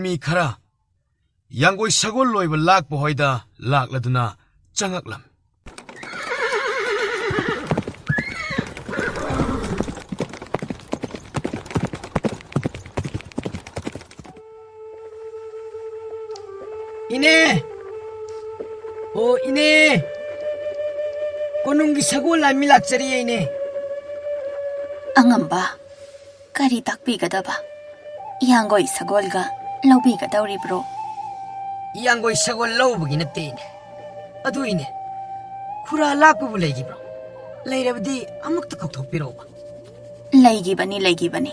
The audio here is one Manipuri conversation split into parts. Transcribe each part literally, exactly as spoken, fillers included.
ꯃꯤ ꯈꯔ ꯌꯥꯡꯒꯣꯏ ꯁꯒꯣꯜ ꯂꯣꯏꯕ ꯂꯥꯛꯄ ꯍꯣꯏꯗ ꯂꯥꯛꯂꯗꯨꯅ ꯆꯪꯉꯛꯂꯝ꯫ ꯏꯅꯦ! ꯑꯣ, ꯏꯅꯦ! ꯀꯣꯅꯨꯡꯒꯤ ꯁꯒꯣꯜ ꯂꯥꯟꯃꯤ ꯂꯥꯛꯆꯔꯤꯌꯦ, ꯏꯅꯦ꯫ ꯑꯉꯝꯕ, ꯀꯔꯤ ꯇꯥꯛꯄꯤꯒꯗꯕ? ꯏꯌꯥꯡꯒꯣꯏ ꯁꯒꯣꯜꯒ ꯂꯧꯕꯤꯒꯗꯧꯔꯤꯕ꯭ꯔꯣ? ꯏꯌꯥꯡꯒꯣꯏ ꯁꯒꯣꯜ ꯂꯧꯕꯒꯤ ꯅꯠꯇꯦ, ꯏꯅꯦ꯫ ꯑꯗꯨ, ꯏꯅꯦ, ꯈꯨꯔꯥ ꯂꯥꯛꯄꯕꯨ ꯂꯩꯈꯤꯕ꯭ꯔꯣ? ꯂꯩꯔꯕꯗꯤ ꯑꯃꯨꯛꯇ ꯀꯧꯊꯣꯛꯄꯤꯔꯛꯎꯕ꯫ ꯂꯩꯈꯤꯕꯅꯤ, ꯂꯩꯈꯤꯕꯅꯤ꯫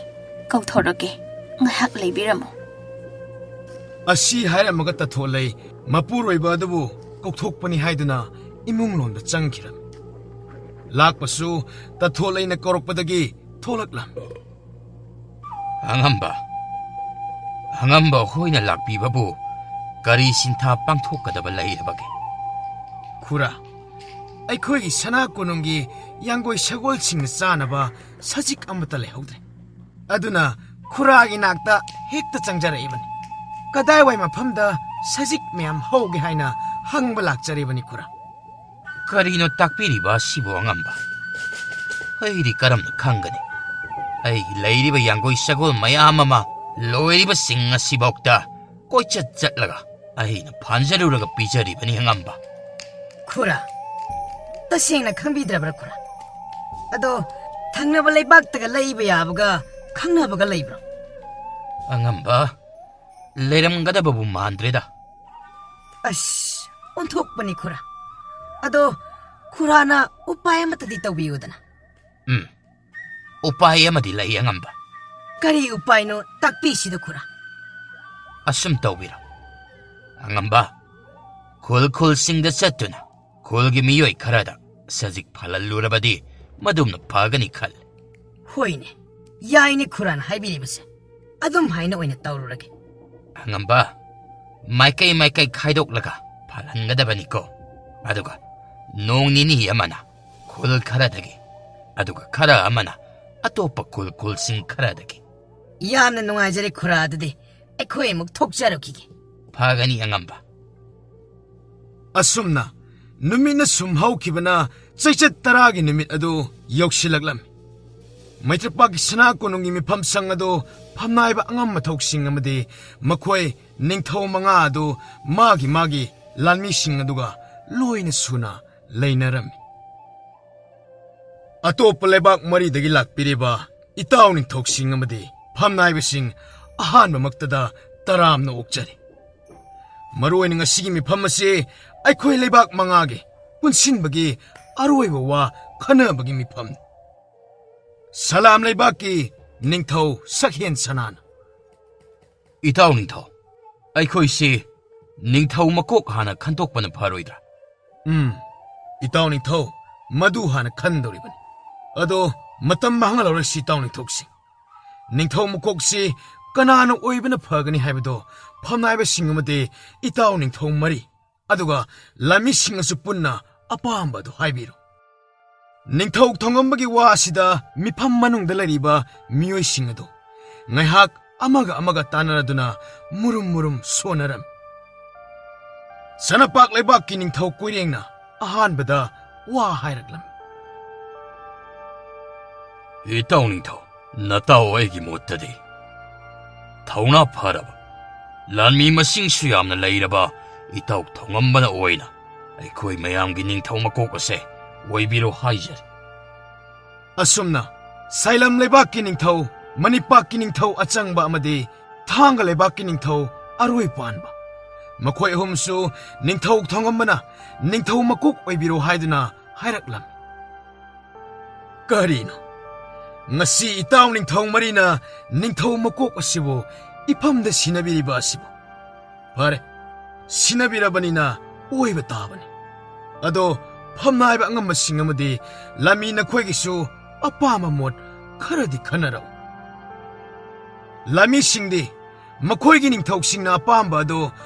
ꯀꯧꯊꯣꯔꯛꯀꯦ꯫ ꯉꯥꯏꯍꯥꯛ ꯂꯩꯕꯤꯔꯝꯃꯨ꯫ ꯑꯁꯤ ꯍꯥꯏꯔꯝꯃꯒ ꯇꯊꯣꯠꯂꯩ ꯃꯄꯨꯔꯣꯏꯕ ꯑꯗꯨꯕꯨ ꯀꯧꯊꯣꯛꯄꯅꯤ ꯍꯥꯏꯗꯨꯅ ꯏꯃꯨꯡꯂꯣꯝꯗ ꯆꯪꯈꯤꯔꯝꯃꯤ꯫ ꯂꯥꯛꯄꯁꯨ ꯇꯊꯣꯠꯂꯩꯅ ꯀꯧꯔꯛꯄꯗꯒꯤ ꯊꯣꯛꯂꯛꯂꯝꯃꯤ꯫ ꯑꯉꯝꯕ, ꯑꯉꯝꯕ ꯍꯣꯏꯅ ꯂꯥꯛꯄꯤꯕꯕꯨ ꯀꯔꯤ ꯁꯤꯟꯊꯥ ꯄꯥꯡꯊꯣꯛꯀꯗꯕ ꯂꯩꯔꯕꯒꯦ? ꯈꯨꯔꯥ, ꯑꯩꯈꯣꯏꯒꯤ ꯁꯅꯥ ꯀꯣꯅꯨꯡꯒꯤ ꯌꯥꯡꯒꯣꯏ ꯁꯒꯣꯜꯁꯤꯡꯅ ꯆꯥꯅꯕ ꯁꯖꯤꯛ ꯑꯃꯠꯇ ꯂꯩꯍꯧꯗ꯭ꯔꯦ꯫ ꯑꯗꯨꯅ ꯈꯨꯔꯥꯒꯤ ꯅꯥꯛꯇ ꯍꯦꯛꯇ ꯆꯪꯖꯔꯛꯏꯕꯅꯤ꯫ ꯀꯗꯥꯏꯋꯥꯏ ꯃꯐꯝꯗ ꯁꯖꯤꯛ ꯃꯌꯥꯝ ꯍꯧꯒꯦ ꯍꯥꯏꯅ ꯍꯪꯕ ꯂꯥꯛꯆꯔꯤꯕꯅꯤ, ꯈꯨꯔꯥ꯫ ꯀꯔꯤꯅꯣ ꯇꯥꯛꯄꯤꯔꯤꯕ ꯑꯁꯤꯕꯨ, ꯑꯉꯝꯕ? ꯑꯩꯗꯤ ꯀꯔꯝꯅ ꯈꯪꯒꯅꯤ? ꯑꯩꯒꯤ ꯂꯩꯔꯤꯕ ꯌꯥꯡꯒꯣꯏ ꯁꯒꯣꯜ ꯃꯌꯥꯝ ꯑꯃ ꯂꯣꯏꯔꯤꯕꯁꯤꯡ ꯑꯁꯤꯐꯥꯎꯗ ꯀꯣꯏꯆꯠ ꯆꯠꯂꯒ ꯑꯩꯅ ꯐꯥꯟꯖꯔꯨꯔꯒ ꯄꯤꯖꯔꯤꯕꯅꯤ, ꯑꯉꯝꯕ꯫ ꯈꯨꯔꯥ, ꯇꯁꯦꯡꯅ ꯈꯪꯕꯤꯗ꯭ꯔꯕ꯭ꯔꯥ, ꯈꯨꯔꯥ? ꯑꯗꯣ, ꯊꯪꯅꯕ ꯂꯩꯕꯥꯛꯇꯒ ꯂꯩꯕ ꯌꯥꯕꯒ ꯈꯪꯅꯕꯒ ꯂꯩꯕ꯭ꯔꯣ? ꯑꯉꯝꯕ, ꯂꯩꯔꯝꯒꯗꯕꯕꯨ ꯃꯥꯟꯗ꯭ꯔꯦꯗ꯫ ꯑꯁ, ꯑꯣꯟꯊꯣꯛꯄꯅꯤ, ꯈꯨꯔꯥ꯫ ꯑꯗꯣ, ꯈꯨꯔꯥꯅ ꯎꯄꯥꯏ ꯑꯃꯠꯇꯗꯤ ꯇꯧꯕꯤꯌꯨꯗꯅ꯫ ꯎꯝ, ꯎꯄꯥꯏ ꯑꯃꯗꯤ ꯂꯩ, ꯑꯉꯝꯕ꯫ ꯀꯔꯤ ꯎꯄꯥꯏꯅꯣ? ꯇꯥꯛꯄꯤꯁꯤꯗ, ꯈꯨꯔꯥ꯫ ꯑꯁꯨꯝ ꯇꯧꯕꯤꯔꯣ, ꯑꯉꯝꯕ꯫ ꯈꯨꯜ ꯈꯨꯜꯁꯤꯡꯗ ꯆꯠꯇꯨꯅ ꯈꯨꯜꯒꯤ ꯃꯤꯑꯣꯏ ꯈꯔꯗ ꯁꯖꯤꯛ ꯐꯥꯜꯍꯜꯂꯨꯔꯕꯗꯤ ꯃꯗꯨꯝꯅ ꯐꯒꯅꯤ ꯈꯜꯂꯤ꯫ ꯍꯣꯏꯅꯦ, ꯌꯥꯏꯅꯦ ꯈꯨꯔꯥꯅ ꯍꯥꯏꯕꯤꯔꯤꯕꯁꯦ꯫ ꯑꯗꯨꯝ ꯍꯥꯏꯅ ꯑꯣꯏꯅ ꯇꯧꯔꯨꯔꯒꯦ꯫ ꯑꯉꯝꯕ, ꯃꯥꯏꯀꯩ ꯃꯥꯏꯀꯩ ꯈꯥꯏꯗꯣꯛꯂꯒ ꯐꯥꯜꯍꯟꯒꯗꯕꯅꯤꯀꯣ꯫ ꯑꯗꯨꯒ ꯅꯣꯡ ꯅꯤꯅꯤ ꯑꯃꯅ ꯈꯨꯜ ꯈꯔꯗꯒꯤ, ꯑꯗꯨꯒ ꯈꯔ ꯑꯃꯅ ꯑꯇꯣꯞꯄ ꯈꯨꯜ ꯈꯨꯜꯁꯤꯡ ꯈꯔꯗꯒꯤ꯫ ꯌꯥꯝꯅ ꯅꯨꯡꯉꯥꯏꯖꯔꯦ ꯈꯨꯔꯥ, ꯑꯗꯨꯗꯤ ꯑꯩꯈꯣꯏ ꯑꯃꯨꯛ ꯊꯣꯛꯆꯔꯛꯈꯤꯒꯦ꯫ ꯐꯒꯅꯤ, ꯑꯉꯝꯕ꯫ ꯑꯁꯨꯝꯅ ꯅꯨꯃꯤꯠꯅ ꯁꯨꯝ ꯍꯧꯈꯤꯕꯅ ꯆꯩꯆꯠ ꯇꯔꯥꯒꯤ ꯅꯨꯃꯤꯠ ꯑꯗꯨ ꯌꯧꯁꯤꯜꯂꯛꯂꯝꯃꯤ꯫ ꯃꯩꯇ꯭ꯔꯄꯥꯛꯀꯤ ꯁꯅꯥ ꯀꯣꯅꯨꯡꯒꯤ ꯃꯤꯐꯝ ꯁꯪ ꯑꯗꯨ ꯐꯝꯅꯥꯏꯕ ꯑꯉꯝꯕ ꯊꯣꯛꯁꯤꯡ ꯑꯃꯗꯤ ꯃꯈꯣꯏ ꯅꯤꯡꯊꯧ ꯃꯉꯥ ꯑꯗꯨ ꯃꯥꯒꯤ ꯃꯥꯒꯤ ꯂꯥꯟꯃꯤꯁꯤꯡ ꯑꯗꯨꯒ ꯂꯣꯏꯅ ꯁꯨꯅ ꯂꯩꯅꯔꯝꯃꯤ꯫ ꯑꯇꯣꯞꯄ ꯂꯩꯕꯥꯛ ꯃꯔꯤꯗꯒꯤ ꯂꯥꯛꯄꯤꯔꯤꯕ ꯏꯇꯥꯎ ꯅꯤꯡꯊꯧꯁꯤꯡ ꯑꯃꯗꯤ ꯐꯝꯅꯥꯏꯕꯁꯤꯡ ꯑꯍꯥꯟꯕꯃꯛꯇꯗ ꯇꯔꯥꯝꯅ ꯑꯣꯛꯆꯔꯤ꯫ ꯃꯔꯨꯑꯣꯏꯅ ꯉꯁꯤꯒꯤ ꯃꯤꯐꯝ ꯑꯁꯤ ꯑꯩꯈꯣꯏ ꯂꯩꯕꯥꯛ ꯃꯉꯥꯒꯤ ꯄꯨꯟꯁꯤꯟꯕꯒꯤ ꯑꯔꯣꯏꯕ ꯋꯥ ꯈꯟꯅꯕꯒꯤ ꯃꯤꯐꯝꯅꯤ꯫ ꯁꯂꯥꯝ ꯂꯩꯕꯥꯛꯀꯤ ꯅꯤꯡꯊꯧ ꯁꯛꯍꯦꯟ ꯁꯅꯥꯅ꯫ ꯏꯇꯥꯎ ꯅꯤꯡꯊꯧ, ꯑꯩꯈꯣꯏꯁꯤ ꯅꯤꯡꯊꯧ ꯃꯀꯣꯛ ꯍꯥꯟꯅ ꯈꯟꯗꯣꯛꯄꯅ ꯐꯔꯣꯏꯗ꯭ꯔꯥ? ꯎꯝ, ꯏꯇꯥꯎ ꯅꯤꯡꯊꯧ, ꯃꯗꯨ ꯍꯥꯟꯅ ꯈꯟꯗꯧꯔꯤꯕꯅꯤ꯫ ꯑꯗꯣ ꯃꯇꯝ ꯃꯥꯡꯍꯜꯂꯔꯣꯏꯁꯤ ꯏꯇꯥꯎ ꯅꯤꯡꯊꯧꯁꯤꯡ꯫ ꯅꯤꯡꯊꯧ ꯃꯀꯣꯛꯁꯤ ꯀꯅꯥꯅ ꯑꯣꯏꯕꯅ ꯐꯒꯅꯤ ꯍꯥꯏꯕꯗꯣ ꯐꯝꯅꯥꯏꯕꯁꯤꯡ ꯑꯃꯗꯤ ꯏꯇꯥꯎ ꯅꯤꯡꯊꯧ ꯃꯔꯤ, ꯑꯗꯨꯒ ꯂꯥꯟꯃꯤꯁꯤꯡꯅꯁꯨ ꯄꯨꯟꯅ ꯑꯄꯥꯝꯕ ꯑꯗꯨ ꯍꯥꯏꯕꯤꯔꯣ꯫ ꯅꯤꯡꯊꯧ ꯊꯣꯉꯝꯕꯒꯤ ꯋꯥ ꯑꯁꯤꯗ ꯃꯤꯐꯝ ꯃꯅꯨꯡꯗ ꯂꯩꯔꯤꯕ ꯃꯤꯑꯣꯏꯁꯤꯡ ꯑꯗꯨ ꯉꯥꯏꯍꯥꯛ ꯑꯃꯒ ꯑꯃꯒ ꯇꯥꯟꯅꯔꯗꯨꯅ ꯃꯨꯔꯨꯝ ꯃꯨꯔꯨꯝ ꯁꯣꯟꯅꯔꯝꯃꯤ꯫ ꯁꯅꯥꯄꯥꯛ ꯂꯩꯕꯥꯛꯀꯤ ꯅꯤꯡꯊꯧ ꯀꯣꯏꯔꯦꯡꯅ ꯑꯍꯥꯟꯕꯗ ꯋꯥ ꯍꯥꯏꯔꯛꯂꯝꯃꯤ꯫ ꯏꯇꯥꯎ ꯅꯤꯡꯊꯧ, ꯅꯇꯥꯎ ꯑꯩꯒꯤ ꯃꯣꯠꯇꯗꯤ ꯊꯧꯅꯥ ꯐꯔꯕ, ꯂꯥꯟꯃꯤ ꯃꯁꯤꯡꯁꯨ ꯌꯥꯝꯅ ꯂꯩꯔꯕ ꯏꯇꯥꯎ ꯊꯣꯉꯝꯕꯅ ꯑꯣꯏꯅ ꯑꯩꯈꯣꯏ ꯃꯌꯥꯝꯒꯤ ꯅꯤꯡꯊꯧ ꯃꯀꯣꯛ ꯑꯁꯦ ꯑꯣꯏꯕꯤꯔꯣ ꯍꯥꯏꯖꯔꯤ꯫ ꯑꯁꯨꯝꯅ ꯁꯥꯏꯂꯝ ꯂꯩꯕꯥꯛꯀꯤ ꯅꯤꯡꯊꯧ, ꯃꯅꯤꯄꯥꯛꯀꯤ ꯅꯤꯡꯊꯧ ꯑꯆꯪꯕ ꯑꯃꯗꯤ ꯊꯥꯡꯒ ꯂꯩꯕꯥꯛꯀꯤ ꯅꯤꯡꯊꯧ ꯑꯔꯣꯏ ꯄꯥꯟꯕ, ꯃꯈꯣꯏ ꯑꯍꯨꯝꯁꯨ ꯅꯤꯡꯊꯧ ꯊꯣꯉꯝꯕꯅ ꯅꯤꯡꯊꯧ ꯃꯀꯣꯛ ꯑꯣꯏꯕꯤꯔꯣ ꯍꯥꯏꯗꯨꯅ ꯍꯥꯏꯔꯛꯂꯝꯃꯤ꯫ ꯀꯔꯤꯅꯣ? ꯉꯁꯤ ꯏꯇꯥꯎ ꯅꯤꯡꯊꯧ ꯃꯔꯤꯅ ꯅꯤꯡꯊꯧ ꯃꯀꯣꯛ ꯑꯁꯤꯕꯨ ꯏꯐꯝꯗ ꯁꯤꯟꯅꯕꯤꯔꯤꯕ ꯑꯁꯤꯕꯨ? ꯐꯔꯦ, ꯁꯤꯟꯅꯕꯤꯔꯕꯅꯤꯅ ꯑꯣꯏꯕ ꯇꯥꯕꯅꯤ꯫ ꯑꯗꯣ ꯐꯝꯅꯥꯏꯕ ꯑꯉꯝꯕꯁꯤꯡ ꯑꯃꯗꯤ ꯂꯥꯟꯃꯤ ꯅꯈꯣꯏꯒꯤꯁꯨ ꯑꯄꯥꯝꯕ ꯃꯣꯠ ꯈꯔꯗꯤ ꯈꯟꯅꯔꯛꯎ꯫ ꯂꯥꯟꯃꯤꯁꯤꯡꯗꯤ ꯃꯈꯣꯏꯒꯤ ꯅꯤꯡꯊꯧꯁꯤꯡꯅ ꯑꯄꯥꯝꯕ ꯑꯗꯨ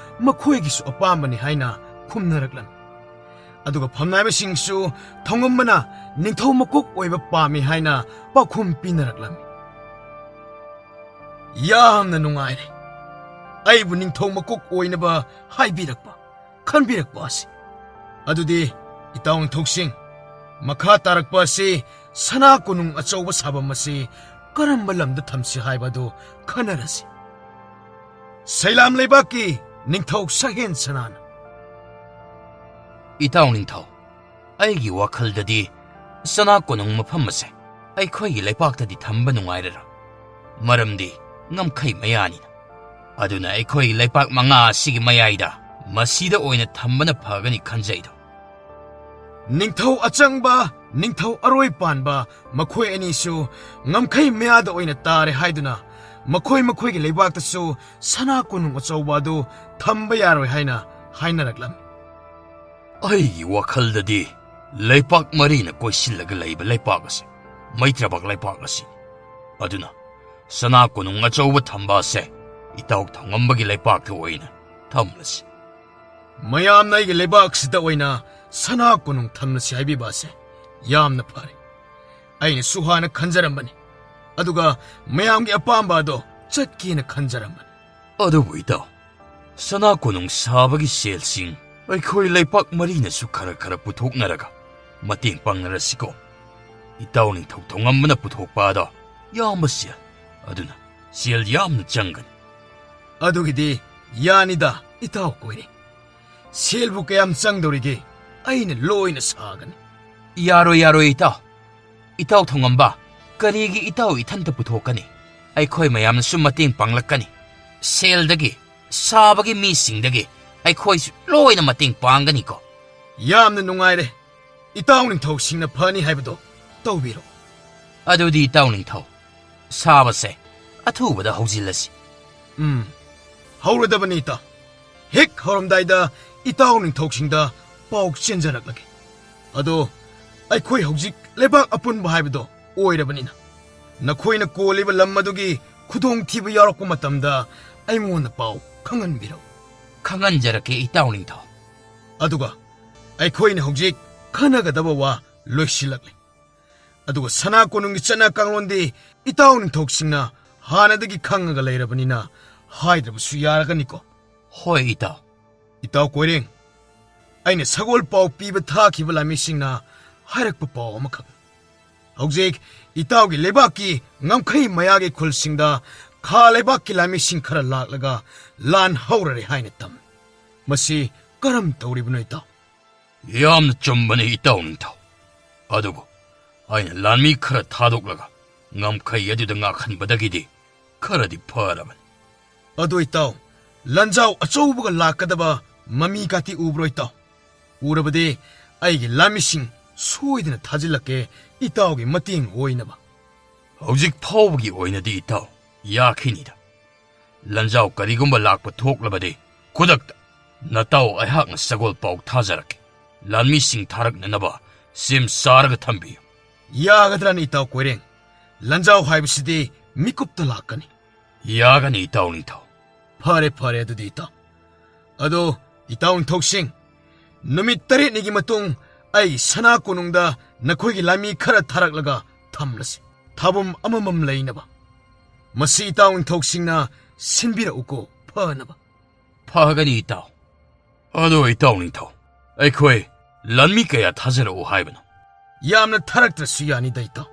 ꯃꯈꯣꯏꯒꯤꯁꯨ ꯑꯄꯥꯝꯕꯅꯤ ꯍꯥꯏꯅ ꯈꯨꯝꯅꯔꯛꯂꯝꯃꯤ꯫ ꯑꯗꯨꯒ ꯐꯝꯅꯥꯏꯕꯁꯤꯡꯁꯨ ꯊꯣꯉꯝꯕꯅ ꯅꯤꯡꯊꯧ ꯃꯀꯣꯛ ꯑꯣꯏꯕ ꯄꯥꯝꯃꯤ ꯍꯥꯏꯅ ꯄꯥꯎꯈꯨꯝ ꯄꯤꯅꯔꯛꯂꯝꯃꯤ꯫ ꯌꯥꯝꯅ ꯅꯨꯡꯉꯥꯏꯔꯦ꯫ ꯑꯩꯕꯨ ꯅꯤꯡꯊꯧ ꯃꯀꯣꯛ ꯑꯣꯏꯅꯕ ꯍꯥꯏꯕꯤꯔꯛꯄ, ꯈꯟꯕꯤꯔꯛꯄ ꯑꯁꯤ꯫ ꯑꯗꯨꯗꯤ ꯏꯇꯥꯎ ꯅꯤꯡꯊꯧꯁꯤꯡ, ꯃꯈꯥ ꯇꯥꯔꯛꯄ ꯑꯁꯤ ꯁꯅꯥ ꯀꯣꯅꯨꯡ ꯑꯆꯧꯕ ꯁꯥꯐꯝ ꯑꯁꯤ ꯀꯔꯝꯕ ꯂꯝꯗ ꯊꯝꯁꯤ ꯍꯥꯏꯕ ꯑꯗꯨ ꯈꯟꯅꯔꯁꯤ꯫ ꯁꯩꯂꯥꯝ ꯂꯩꯕꯥꯛꯀꯤ ꯅꯤꯡꯊꯧ ꯁꯛꯍꯦꯟ ꯁꯅꯥꯅ꯫ ꯏꯇꯥꯎ ꯅꯤꯡꯊꯧ, ꯑꯩꯒꯤ ꯋꯥꯈꯜꯗꯗꯤ ꯁꯅꯥ ꯀꯣꯅꯨꯡ ꯃꯐꯝ ꯑꯁꯦ ꯑꯩꯈꯣꯏꯒꯤ ꯂꯩꯄꯥꯛꯇꯗꯤ ꯊꯝꯕ ꯅꯨꯡꯉꯥꯏꯔꯔꯣꯏ, ꯃꯔꯝꯗꯤ ꯉꯝꯈꯩ ꯃꯌꯥꯅꯤꯅ꯫ ꯑꯗꯨꯅ ꯑꯩꯈꯣꯏꯒꯤ ꯂꯩꯄꯥꯛ ꯃꯉꯥ ꯑꯁꯤꯒꯤ ꯃꯌꯥꯏꯗ ꯃꯁꯤꯗ ꯑꯣꯏꯅ ꯊꯝꯕꯅ ꯐꯒꯅꯤ ꯈꯟꯖꯩꯗꯣ꯫ ꯅꯤꯡꯊꯧ ꯑꯆꯪꯕ, ꯅꯤꯡꯊꯧ ꯑꯔꯣꯏ ꯄꯥꯟꯕ, ꯃꯈꯣꯏ ꯑꯅꯤꯁꯨ ꯉꯝꯈꯩ ꯃꯌꯥꯗ ꯑꯣꯏꯅ ꯇꯥꯔꯦ ꯍꯥꯏꯗꯨꯅ ꯃꯈꯣꯏ ꯃꯈꯣꯏꯒꯤ ꯂꯩꯕꯥꯛꯇꯁꯨ ꯁꯅꯥ ꯀꯣꯅꯨꯡ ꯑꯆꯧꯕ ꯑꯗꯨ ꯊꯝꯕ ꯌꯥꯔꯣꯏ ꯍꯥꯏꯅ ꯍꯥꯏꯅꯔꯛꯂꯝꯃꯤ꯫ ꯑꯩꯒꯤ ꯋꯥꯈꯜꯗꯗꯤ ꯂꯩꯄꯥꯛ ꯃꯔꯤꯅ ꯀꯣꯏꯁꯤꯜꯂꯒ ꯂꯩꯕ ꯂꯩꯄꯥꯛ ꯑꯁꯤ ꯃꯩꯇ꯭ꯔꯕꯛ ꯂꯩꯄꯥꯛ ꯑꯁꯤꯅꯤ꯫ ꯑꯗꯨꯅ ꯁꯅꯥ ꯀꯣꯅꯨꯡ ꯑꯆꯧꯕ ꯊꯝꯕ ꯑꯁꯦ ꯏꯇꯥꯎ ꯊꯧꯉꯝꯕꯒꯤ ꯂꯩꯄꯥꯛꯇ ꯑꯣꯏꯅ ꯊꯝꯂꯁꯤ꯫ ꯃꯌꯥꯝꯅ ꯑꯩꯒꯤ ꯂꯩꯕꯥꯛꯁꯤꯗ ꯑꯣꯏꯅ ꯁꯅꯥ ꯀꯣꯅꯨꯡ ꯊꯝꯂꯁꯤ ꯍꯥꯏꯕꯤꯕ ꯑꯁꯦ ꯌꯥꯝꯅ ꯐꯔꯦ꯫ ꯑꯩꯅꯁꯨ ꯍꯥꯟꯅ ꯈꯟꯖꯔꯝꯕꯅꯤ, ꯑꯗꯨꯒ ꯃꯌꯥꯝꯒꯤ ꯑꯄꯥꯝꯕ ꯑꯗꯣ ꯆꯠꯀꯦꯅ ꯈꯟꯖꯔꯝꯕꯅꯤ꯫ ꯑꯗꯨꯕꯨ ꯏꯇꯥꯎ, ꯁꯅꯥ ꯀꯣꯅꯨꯡ ꯁꯥꯕꯒꯤ ꯁꯦꯜꯁꯤꯡ ꯑꯩꯈꯣꯏ ꯂꯩꯄꯥꯛ ꯃꯔꯤꯅꯁꯨ ꯈꯔ ꯈꯔ ꯄꯨꯊꯣꯛꯅꯔꯒ ꯃꯇꯦꯡ ꯄꯥꯡꯅꯔꯁꯤꯀꯣ꯫ ꯏꯇꯥꯎ ꯅꯤꯡꯊꯧ ꯊꯧꯉꯝꯕꯅ ꯄꯨꯊꯣꯛꯄ ꯑꯗꯣ ꯌꯥꯝꯕ ꯁꯦꯜ, ꯑꯗꯨꯅ ꯁꯦꯜ ꯌꯥꯝꯅ ꯆꯪꯒꯅꯤ꯫ ꯑꯗꯨꯒꯤꯗꯤ ꯌꯥꯅꯤꯗ, ꯏꯇꯥꯎ ꯀꯣꯏꯔꯦ꯫ ꯁꯦꯜꯕꯨ ꯀꯌꯥꯝ ꯆꯪꯗꯧꯔꯤꯒꯦ? ꯑꯩꯅ ꯂꯣꯏꯅ ꯁꯥꯒꯅꯤ꯫ ꯌꯥꯔꯣꯏ, ꯌꯥꯔꯣꯏ, ꯏꯇꯥꯎ꯫ ꯏꯇꯥꯎ ꯊꯧꯉꯝꯕ, ꯀꯔꯤꯒꯤ ꯏꯇꯥꯎ ꯏꯊꯟꯇ ꯄꯨꯊꯣꯛꯀꯅꯤ? ꯑꯩꯈꯣꯏ ꯃꯌꯥꯝꯅꯁꯨ ꯃꯇꯦꯡ ꯄꯥꯡꯂꯛꯀꯅꯤ꯫ ꯁꯦꯜꯗꯒꯤ, ꯁꯥꯕꯒꯤ ꯃꯤꯁꯤꯡꯗꯒꯤ ꯑꯩꯈꯣꯏꯁꯨ ꯂꯣꯏꯅ ꯃꯇꯦꯡ ꯄꯥꯡꯒꯅꯤꯀꯣ꯫ ꯌꯥꯝꯅ ꯅꯨꯡꯉꯥꯏꯔꯦ꯫ ꯏꯇꯥꯎ ꯅꯤꯡꯊꯧꯁꯤꯡꯅ ꯐꯅꯤ ꯍꯥꯏꯕꯗꯣ ꯇꯧꯕꯤꯔꯣ꯫ ꯑꯗꯨꯗꯤ ꯏꯇꯥꯎ ꯅꯤꯡꯊꯧ, ꯁꯥꯕꯁꯦ ꯑꯊꯨꯕꯗ ꯍꯧꯖꯤꯜꯂꯁꯤ꯫ ꯎꯝ, ꯍꯧꯔꯗꯕꯅꯤ ꯏꯇꯥꯎ꯫ ꯍꯦꯛ ꯍꯧꯔꯝꯗꯥꯏꯗ ꯏꯇꯥꯎ ꯅꯤꯡꯊꯧꯁꯤꯡꯗ ꯄꯥꯎ ꯆꯦꯟꯖꯔꯛꯂꯒꯦ꯫ ꯑꯗꯣ ꯑꯩꯈꯣꯏ ꯍꯧꯖꯤꯛ ꯂꯩꯕꯥꯛ ꯑꯄꯨꯟꯕ ꯍꯥꯏꯕꯗꯣ ꯑꯣꯏꯔꯕꯅꯤꯅ, ꯅꯈꯣꯏꯅ ꯀꯣꯜꯂꯤꯕ ꯂꯝ ꯑꯗꯨꯒꯤ ꯈꯨꯗꯣꯡꯊꯤꯕ ꯌꯥꯎꯔꯛꯄ ꯃꯇꯝꯗ ꯑꯩꯉꯣꯟꯗ ꯄꯥꯎ ꯈꯪꯍꯟꯕꯤꯔꯛꯎ꯫ ꯈꯪꯍꯟꯖꯔꯛꯀꯦ ꯏꯇꯥꯎ ꯅꯤꯡꯊꯧ꯫ ꯑꯗꯨꯒ ꯑꯩꯈꯣꯏꯅ ꯍꯧꯖꯤꯛ ꯈꯟꯅꯒꯗꯕ ꯋꯥ ꯂꯣꯏꯁꯤꯜꯂꯛꯂꯦ꯫ ꯑꯗꯨꯒ ꯁꯅꯥ ꯀꯣꯅꯨꯡꯒꯤ ꯆꯠꯅ ꯀꯥꯡꯂꯣꯟꯗꯤ ꯏꯇꯥꯎ ꯅꯤꯡꯊꯧꯁꯤꯡꯅ ꯍꯥꯟꯅꯗꯒꯤ ꯈꯪꯉꯒ ꯂꯩꯔꯕꯅꯤꯅ, ꯍꯥꯏꯗ꯭ꯔꯕꯁꯨ ꯌꯥꯔꯒꯅꯤꯀꯣ? ꯍꯣꯏ, ꯏꯇꯥꯎ꯫ ꯏꯇꯥꯎ ꯀꯣꯏꯔꯦꯡ, ꯑꯩꯅ ꯁꯒꯣꯜ ꯄꯥꯎ ꯄꯤꯕ ꯊꯥꯈꯤꯕ ꯂꯥꯟꯃꯤꯁꯤꯡꯅ ꯍꯥꯏꯔꯛꯄ ꯄꯥꯎ ꯑꯃꯈꯛ꯫ ꯍꯧꯖꯤꯛ ꯏꯇꯥꯎꯒꯤ ꯂꯩꯕꯥꯛꯀꯤ ꯉꯝꯈꯩ ꯃꯌꯥꯒꯤ ꯈꯨꯜꯁꯤꯡꯗ ꯈꯥ ꯂꯩꯕꯥꯛꯀꯤ ꯂꯥꯟꯃꯤꯁꯤꯡ ꯈꯔ ꯂꯥꯛꯂꯒ ꯂꯥꯟ ꯍꯧꯔꯔꯦ ꯍꯥꯏꯅ ꯇꯝ꯫ ꯃꯁꯤ ꯀꯔꯝ ꯇꯧꯔꯤꯕꯅꯣ ꯏꯇꯥꯎ? ꯌꯥꯝꯅ ꯆꯨꯝꯕꯅꯤ ꯏꯇꯥꯎ ꯅꯤꯡꯊꯧ꯫ ꯑꯗꯨꯕꯨ ꯑꯩꯅ ꯂꯥꯟꯃꯤ ꯈꯔ ꯊꯥꯗꯣꯛꯂꯒ ꯉꯝꯈꯩ ꯑꯗꯨꯗ ꯉꯥꯛꯍꯟꯕꯗꯒꯤꯗꯤ ꯈꯔꯗꯤ ꯐꯔꯕꯅꯤ꯫ ꯑꯗꯨ ꯏꯇꯥꯎ, ꯂꯥꯟꯖꯥꯎ ꯑꯆꯧꯕꯒ ꯂꯥꯛꯀꯗꯕ ꯃꯃꯤ ꯀꯥꯇꯤ ꯎꯕ꯭ꯔꯣ ꯏꯇꯥꯎ? ꯎꯔꯕꯗꯤ ꯑꯩꯒꯤ ꯂꯥꯟꯃꯤꯁꯤꯡ ꯁꯣꯏꯗꯅ ꯊꯥꯖꯤꯜꯂꯛꯀꯦ, ꯏꯇꯥꯎꯒꯤ ꯃꯇꯦꯡ ꯑꯣꯏꯅꯕ꯫ ꯍꯧꯖꯤꯛ ꯐꯥꯎꯕꯒꯤ ꯑꯣꯏꯅꯗꯤ ꯏꯇꯥꯎ, ꯌꯥꯈꯤꯅꯤꯗ꯫ ꯂꯥꯟꯖꯥꯎ ꯀꯔꯤꯒꯨꯝꯕ ꯂꯥꯛꯄ ꯊꯣꯛꯂꯕꯗꯤ ꯈꯨꯗꯛꯇ ꯅꯇꯥꯎ ꯑꯩꯍꯥꯛꯅ ꯁꯒꯣꯜ ꯄꯥꯎ ꯊꯥꯖꯔꯛꯀꯦ꯫ ꯂꯥꯟꯃꯤꯁꯤꯡ ꯊꯥꯔꯛꯅꯅꯕ ꯁꯦꯝ ꯁꯥꯔꯒ ꯊꯝꯕꯤꯌꯨ꯫ ꯌꯥꯒꯗ꯭ꯔꯥꯅꯦ ꯏꯇꯥꯎ ꯀꯣꯏꯔꯦꯡ? ꯂꯥꯟꯖꯥꯎ ꯍꯥꯏꯕꯁꯤꯗꯤ ꯃꯤꯀꯨꯞꯇ ꯂꯥꯛꯀꯅꯤ꯫ ꯌꯥꯒꯅꯤ ꯏꯇꯥꯎ ꯅꯤꯡꯊꯧ꯫ ꯐꯔꯦ, ꯐꯔꯦ, ꯑꯗꯨꯗꯤ ꯏꯇꯥꯎ꯫ ꯑꯗꯣ ꯏꯇꯥꯎ ꯅꯤꯡꯊꯧꯁꯤꯡ, ꯅꯨꯃꯤꯠ ꯇꯔꯦꯠꯅꯤꯒꯤ ꯃꯇꯨꯡ ꯑꯩ ꯁꯅꯥ ꯀꯣꯅꯨꯡꯗ ꯅꯈꯣꯏꯒꯤ ꯂꯥꯟꯃꯤ ꯈꯔ ꯊꯥꯔꯛꯂꯒ ꯊꯝꯂꯁꯤ, ꯊꯥꯕꯝ ꯑꯃꯃꯝ ꯂꯩꯅꯕ꯫ ꯃꯁꯤ ꯏꯇꯥꯎ ꯅꯤꯡꯊꯧꯁꯤꯡꯅ ꯁꯤꯟꯕꯤꯔꯛꯎꯀꯣ, ꯐꯅꯕ꯫ ꯐꯒꯅꯤ ꯏꯇꯥꯎ꯫ ꯑꯗꯣ ꯏꯇꯥꯎ ꯅꯤꯡꯊꯧ, ꯑꯩꯈꯣꯏ ꯂꯥꯟꯃꯤ ꯀꯌꯥ ꯊꯥꯖꯔꯛꯎ ꯍꯥꯏꯕꯅꯣ? ꯌꯥꯝꯅ ꯊꯥꯔꯛꯇ꯭ꯔꯁꯨ ꯌꯥꯅꯤꯗ ꯏꯇꯥꯎ꯫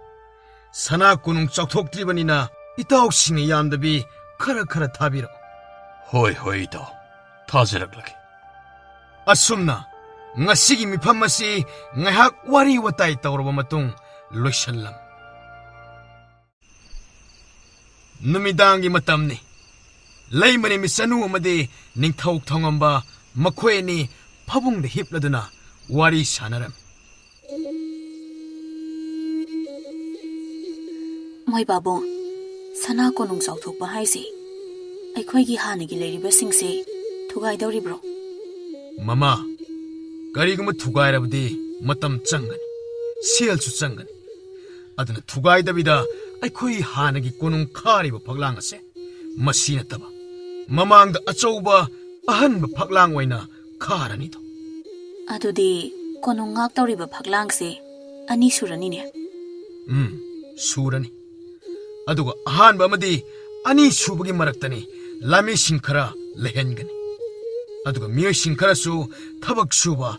ꯁꯅꯥ ꯀꯣꯅꯨꯡ ꯆꯥꯎꯊꯣꯛꯇ꯭ꯔꯤꯕꯅꯤꯅ ꯏꯇꯥꯎꯁꯤꯡꯅ ꯌꯥꯝꯗꯕꯤ ꯈꯔ ꯈꯔ ꯊꯥꯕꯤꯔꯛꯎ꯫ ꯍꯣꯏ, ꯍꯣꯏ ꯏꯇꯥꯎ, ꯊꯥꯖꯔꯛꯂꯒꯦ꯫ ꯑꯁꯨꯝꯅ ꯉꯁꯤꯒꯤ ꯃꯤꯐꯝ ꯑꯁꯤ ꯉꯥꯏꯍꯥꯛ ꯋꯥꯔꯤ ꯋꯥꯇꯥꯏ ꯇꯧꯔꯕ ꯃꯇꯨꯡ ꯂꯣꯏꯁꯜꯂꯝ꯫ ꯅꯨꯃꯤꯗꯥꯡꯒꯤ ꯃꯇꯝꯅꯤ꯫ ꯂꯩꯃꯔꯦꯝꯕꯤ ꯆꯅꯨ ꯑꯃꯗꯤ ꯅꯤꯡꯊꯧ ꯊꯣꯡꯉꯝꯕ ꯃꯈꯣꯏ ꯑꯅꯤ ꯐꯃꯨꯡꯗ ꯍꯤꯞꯂꯗꯨꯅ ꯋꯥꯔꯤ ꯁꯥꯟꯅꯔꯝꯃꯤ꯫ ꯃꯣꯏ ꯄꯥꯕꯨꯡ, ꯁꯅꯥ ꯀꯣꯅꯨꯡ ꯆꯥꯎꯊꯣꯛꯄ ꯍꯥꯏꯁꯦ ꯑꯩꯈꯣꯏꯒꯤ ꯍꯥꯟꯅꯒꯤ ꯂꯩꯔꯤꯕꯁꯤꯡꯁꯦ ꯊꯨꯒꯥꯏꯗꯧꯔꯤꯕ꯭ꯔꯣ? ꯃꯃꯥ, ꯀꯔꯤꯒꯨꯝꯕ ꯊꯨꯒꯥꯏꯔꯕꯗꯤ ꯃꯇꯝ ꯆꯪꯒꯅꯤ, ꯁꯦꯜꯁꯨ ꯆꯪꯒꯅꯤ꯫ ꯑꯗꯨꯅ ꯊꯨꯒꯥꯏꯗꯕꯤꯗ ꯑꯩꯈꯣꯏ ꯍꯥꯟꯅꯒꯤ ꯀꯣꯅꯨꯡ ꯈꯥꯔꯤꯕ ꯐꯛꯂꯥꯡ ꯑꯁꯦ, ꯃꯁꯤ ꯅꯠꯇꯕ ꯃꯃꯥꯡꯗ ꯑꯆꯧꯕ ꯑꯍꯟꯕ ꯐꯛꯂꯥꯡ ꯑꯣꯏꯅ ꯈꯥꯔꯅꯤꯗꯣ꯫ ꯑꯗꯨꯗꯤ ꯀꯣꯅꯨꯡ ꯉꯥꯛꯇꯧꯔꯤꯕ ꯐꯛꯂꯥꯡꯁꯦ ꯑꯅꯤ ꯁꯨꯔꯅꯤꯅꯦ꯫ ꯎꯝ, ꯁꯨꯔꯅꯤ꯫ ꯑꯗꯨꯒ ꯑꯍꯥꯟꯕ ꯑꯃꯗꯤ ꯑꯅꯤ ꯁꯨꯕꯒꯤ ꯃꯔꯛꯇꯅꯤ ꯂꯥꯟꯃꯤꯁꯤꯡ ꯈꯔ ꯂꯩꯍꯟꯒꯅꯤ꯫ ꯑꯗꯨꯒ ꯃꯤꯑꯣꯏꯁꯤꯡ ꯈꯔꯁꯨ ꯊꯕꯛ ꯁꯨꯕ,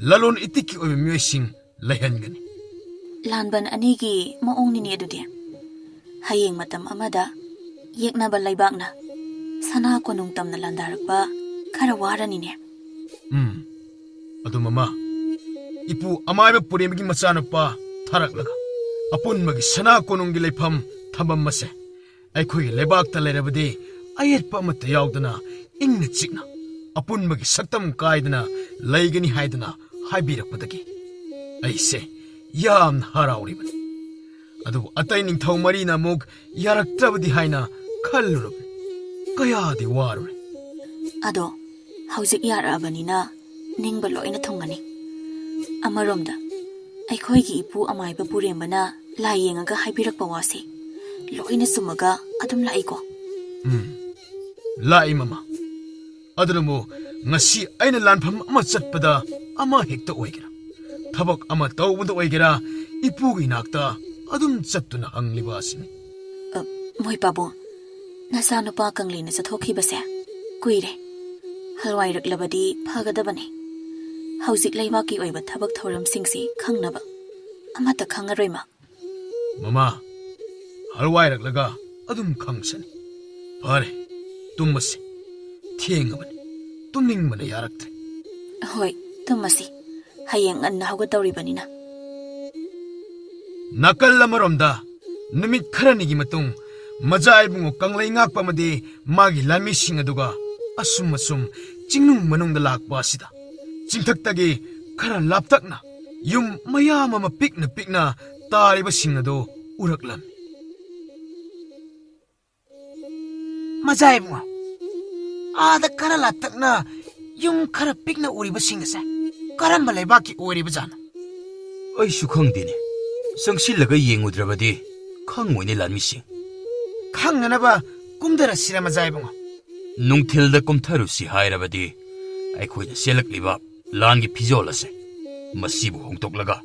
ꯂꯂꯣꯟ ꯏꯇꯤꯛꯀꯤ ꯑꯣꯏꯕ ꯃꯤꯑꯣꯏꯁꯤꯡ ꯂꯩꯍꯟꯒꯅꯤ꯫ ꯂꯥꯟꯕꯟ ꯑꯅꯤꯒꯤ ꯃꯑꯣꯡꯅꯤꯅꯦ ꯑꯗꯨꯗꯤ꯫ ꯍꯌꯦꯡ ꯃꯇꯝ ꯑꯃꯗ ꯌꯦꯛꯅꯕ ꯂꯩꯕꯥꯛꯅ ꯁꯅꯥ ꯀꯣꯅꯨꯡ ꯇꯝꯅ ꯂꯥꯟꯗꯥꯔꯛꯄ ꯈꯔ ꯋꯥꯔꯅꯤꯅꯦ꯫ ꯎꯝ꯫ ꯑꯗꯨ ꯃꯃꯥ, ꯏꯄꯨ ꯑꯃꯥꯏꯕ ꯄꯨꯔꯦꯝꯒꯤ ꯃꯆꯥꯅꯨꯄꯥ ꯊꯥꯔꯛꯂꯒ ꯑꯄꯨꯟꯕꯒꯤ ꯁꯅꯥ ꯀꯣꯅꯨꯡꯒꯤ ꯂꯩꯐꯝ ꯊꯝꯐꯝ ꯑꯁꯦ ꯑꯩꯈꯣꯏꯒꯤ ꯂꯩꯕꯥꯛꯇ ꯂꯩꯔꯕꯗꯤ ꯑꯌꯦꯠꯄ ꯑꯃꯠꯇ ꯌꯥꯎꯗꯅ ꯏꯪꯅ ꯆꯤꯛꯅ ꯑꯄꯨꯟꯕꯒꯤ ꯁꯛꯇꯝ ꯀꯥꯏꯗꯅ ꯂꯩꯒꯅꯤ ꯍꯥꯏꯗꯨꯅ ꯍꯥꯏꯕꯤꯔꯛꯄꯗꯒꯤ ꯑꯩꯁꯦ ꯌꯥꯝꯅ ꯍꯔꯥꯎꯔꯤꯕꯅꯤ꯫ ꯑꯗꯨꯕꯨ ꯑꯇꯩ ꯅꯤꯡꯊꯧ ꯃꯔꯤꯅ ꯑꯃꯨꯛ ꯌꯥꯔꯛꯇ꯭ꯔꯕꯗꯤ ꯍꯥꯏꯅ ꯈꯜꯂꯨꯔꯕꯅꯤ꯫ ꯀꯌꯥꯗꯤ ꯋꯥꯔꯨꯔꯦ꯫ ꯑꯗꯣ ꯍꯧꯖꯤꯛ ꯌꯥꯔꯛꯑꯕꯅꯤꯅ ꯅꯤꯡꯕ ꯂꯣꯏꯅ ꯊꯨꯡꯒꯅꯤ꯫ ꯑꯃꯔꯣꯝꯗ ꯑꯩꯈꯣꯏꯒꯤ ꯏꯄꯨ ꯑꯃꯥꯏꯕ ꯄꯨꯔꯦꯝꯕꯅ ꯂꯥꯏ ꯌꯦꯡꯉꯒ ꯍꯥꯏꯕꯤꯔꯛꯄ ꯋꯥꯁꯦ ꯂꯣꯏꯅ ꯆꯨꯝꯃꯒ ꯑꯗꯨꯝ ꯂꯥꯛꯏꯀꯣ꯫ ꯎꯝ, ꯂꯥꯛꯏ ꯃꯃꯥ꯫ ꯑꯗꯨꯅꯕꯨ ꯉꯁꯤ ꯑꯩꯅ ꯂꯥꯟꯐꯝ ꯑꯃ ꯆꯠꯄꯗ, ꯑꯃ ꯍꯦꯛꯇ ꯑꯣꯏꯒꯦꯔꯥ, ꯊꯕꯛ ꯑꯃ ꯇꯧꯕꯗ ꯑꯣꯏꯒꯦꯔꯥ, ꯏꯄꯨꯒꯤ ꯏꯅꯥꯛꯇ ꯑꯗꯨꯝ ꯆꯠꯇꯨꯅ ꯍꯪꯂꯤꯕ ꯑꯁꯤꯅꯤ꯫ ꯑ, ꯃꯣꯏ ꯄꯥꯕꯨꯡ, ꯅꯆꯥꯅꯨꯄꯥ ꯀꯪꯂꯩꯅ ꯆꯠꯊꯣꯛꯈꯤꯕꯁꯦ ꯀꯨꯏꯔꯦ꯫ ꯍꯜꯋꯥꯏꯔꯛꯂꯕꯗꯤ ꯐꯒꯗꯕꯅꯤ꯫ ꯍꯧꯖꯤꯛ ꯂꯩꯕꯥꯛꯀꯤ ꯑꯣꯏꯕ ꯊꯕꯛ ꯊꯧꯔꯝꯁꯤꯡꯁꯤ ꯈꯪꯅꯕ ꯑꯃꯠꯇ ꯈꯪꯉꯔꯣꯏ ꯃꯥ꯫ ꯃꯃꯥ, ꯍꯜꯋꯥꯏꯔꯛꯂꯒ ꯑꯗꯨꯝ ꯈꯪꯁꯅꯤ꯫ ꯐꯔꯦ, ꯇꯨꯝꯃꯁꯤ꯫ ꯊꯦꯡꯉꯕꯅꯤ, ꯇꯨꯝꯅꯤꯡꯕꯅ ꯌꯥꯔꯛꯇ꯭ꯔꯦ꯫ ꯍꯣꯏ, ꯇꯨꯝꯃꯁꯤ꯫ ꯍꯌꯦꯡ ꯉꯟꯅ ꯍꯧꯒꯠꯇꯧꯔꯤꯕꯅꯤꯅ꯫ ꯅꯥꯀꯜ ꯑꯃꯔꯣꯝꯗ, ꯅꯨꯃꯤꯠ ꯈꯔꯅꯤꯒꯤ ꯃꯇꯨꯡ, ꯃꯖꯥ ꯏꯕꯨꯡꯉꯣ ꯀꯪꯂꯩ ꯉꯥꯛꯄ ꯑꯃꯗꯤ ꯃꯥꯒꯤ ꯂꯥꯟꯃꯤꯁꯤꯡ ꯑꯗꯨꯒ ꯑꯁꯨꯝ ꯑꯁꯨꯝ ꯆꯤꯡꯅꯨꯡ ꯃꯅꯨꯡꯗ ꯂꯥꯛꯄ ꯑꯁꯤꯗ, ꯆꯤꯡꯊꯛꯇꯒꯤ ꯈꯔ ꯂꯥꯞꯇꯛꯅ ꯌꯨꯝ ꯃꯌꯥꯝ ꯑꯃ ꯄꯤꯛꯅ ꯄꯤꯛꯅ ꯇꯥꯔꯤꯕꯁꯤꯡ ꯑꯗꯨ ꯎꯔꯛꯂꯝꯃꯤ꯫ ꯃꯖꯥ ꯏꯕꯨꯡꯉꯣ, ꯑꯥꯗ ꯈꯔ ꯂꯥꯞꯇꯛꯅ ꯌꯨꯝ ꯈꯔ ꯄꯤꯛꯅ ꯎꯔꯤꯕꯁꯤꯡ ꯑꯁꯦ ꯀꯔꯝꯕ ꯂꯩꯕꯥꯛꯀꯤ ꯑꯣꯏꯔꯤꯕꯖꯥꯠꯅꯣ? ꯑꯩꯁꯨ ꯈꯪꯗꯦꯅꯦ꯫ ꯆꯪꯁꯤꯜꯂꯒ ꯌꯦꯡꯉꯨꯗ꯭ꯔꯕꯗꯤ ꯈꯪꯉꯣꯏꯅꯦ, ꯂꯥꯟꯃꯤꯁꯤꯡ꯫ ꯈꯪꯅꯅꯕ ꯀꯨꯝꯊꯔꯁꯤꯔ, ꯃꯖꯥ ꯏꯕꯨꯡꯉꯣ? ꯅꯨꯡꯊꯤꯜꯗ ꯀꯨꯝꯊꯔꯨꯁꯤ ꯍꯥꯏꯔꯕꯗꯤ ꯑꯩꯈꯣꯏꯅ ꯁꯦꯠꯂꯛꯂꯤꯕ ꯂꯥꯟꯒꯤ ꯐꯤꯖꯣꯜ ꯑꯁꯦ, ꯃꯁꯤꯕꯨ ꯍꯣꯡꯗꯣꯛꯂꯒ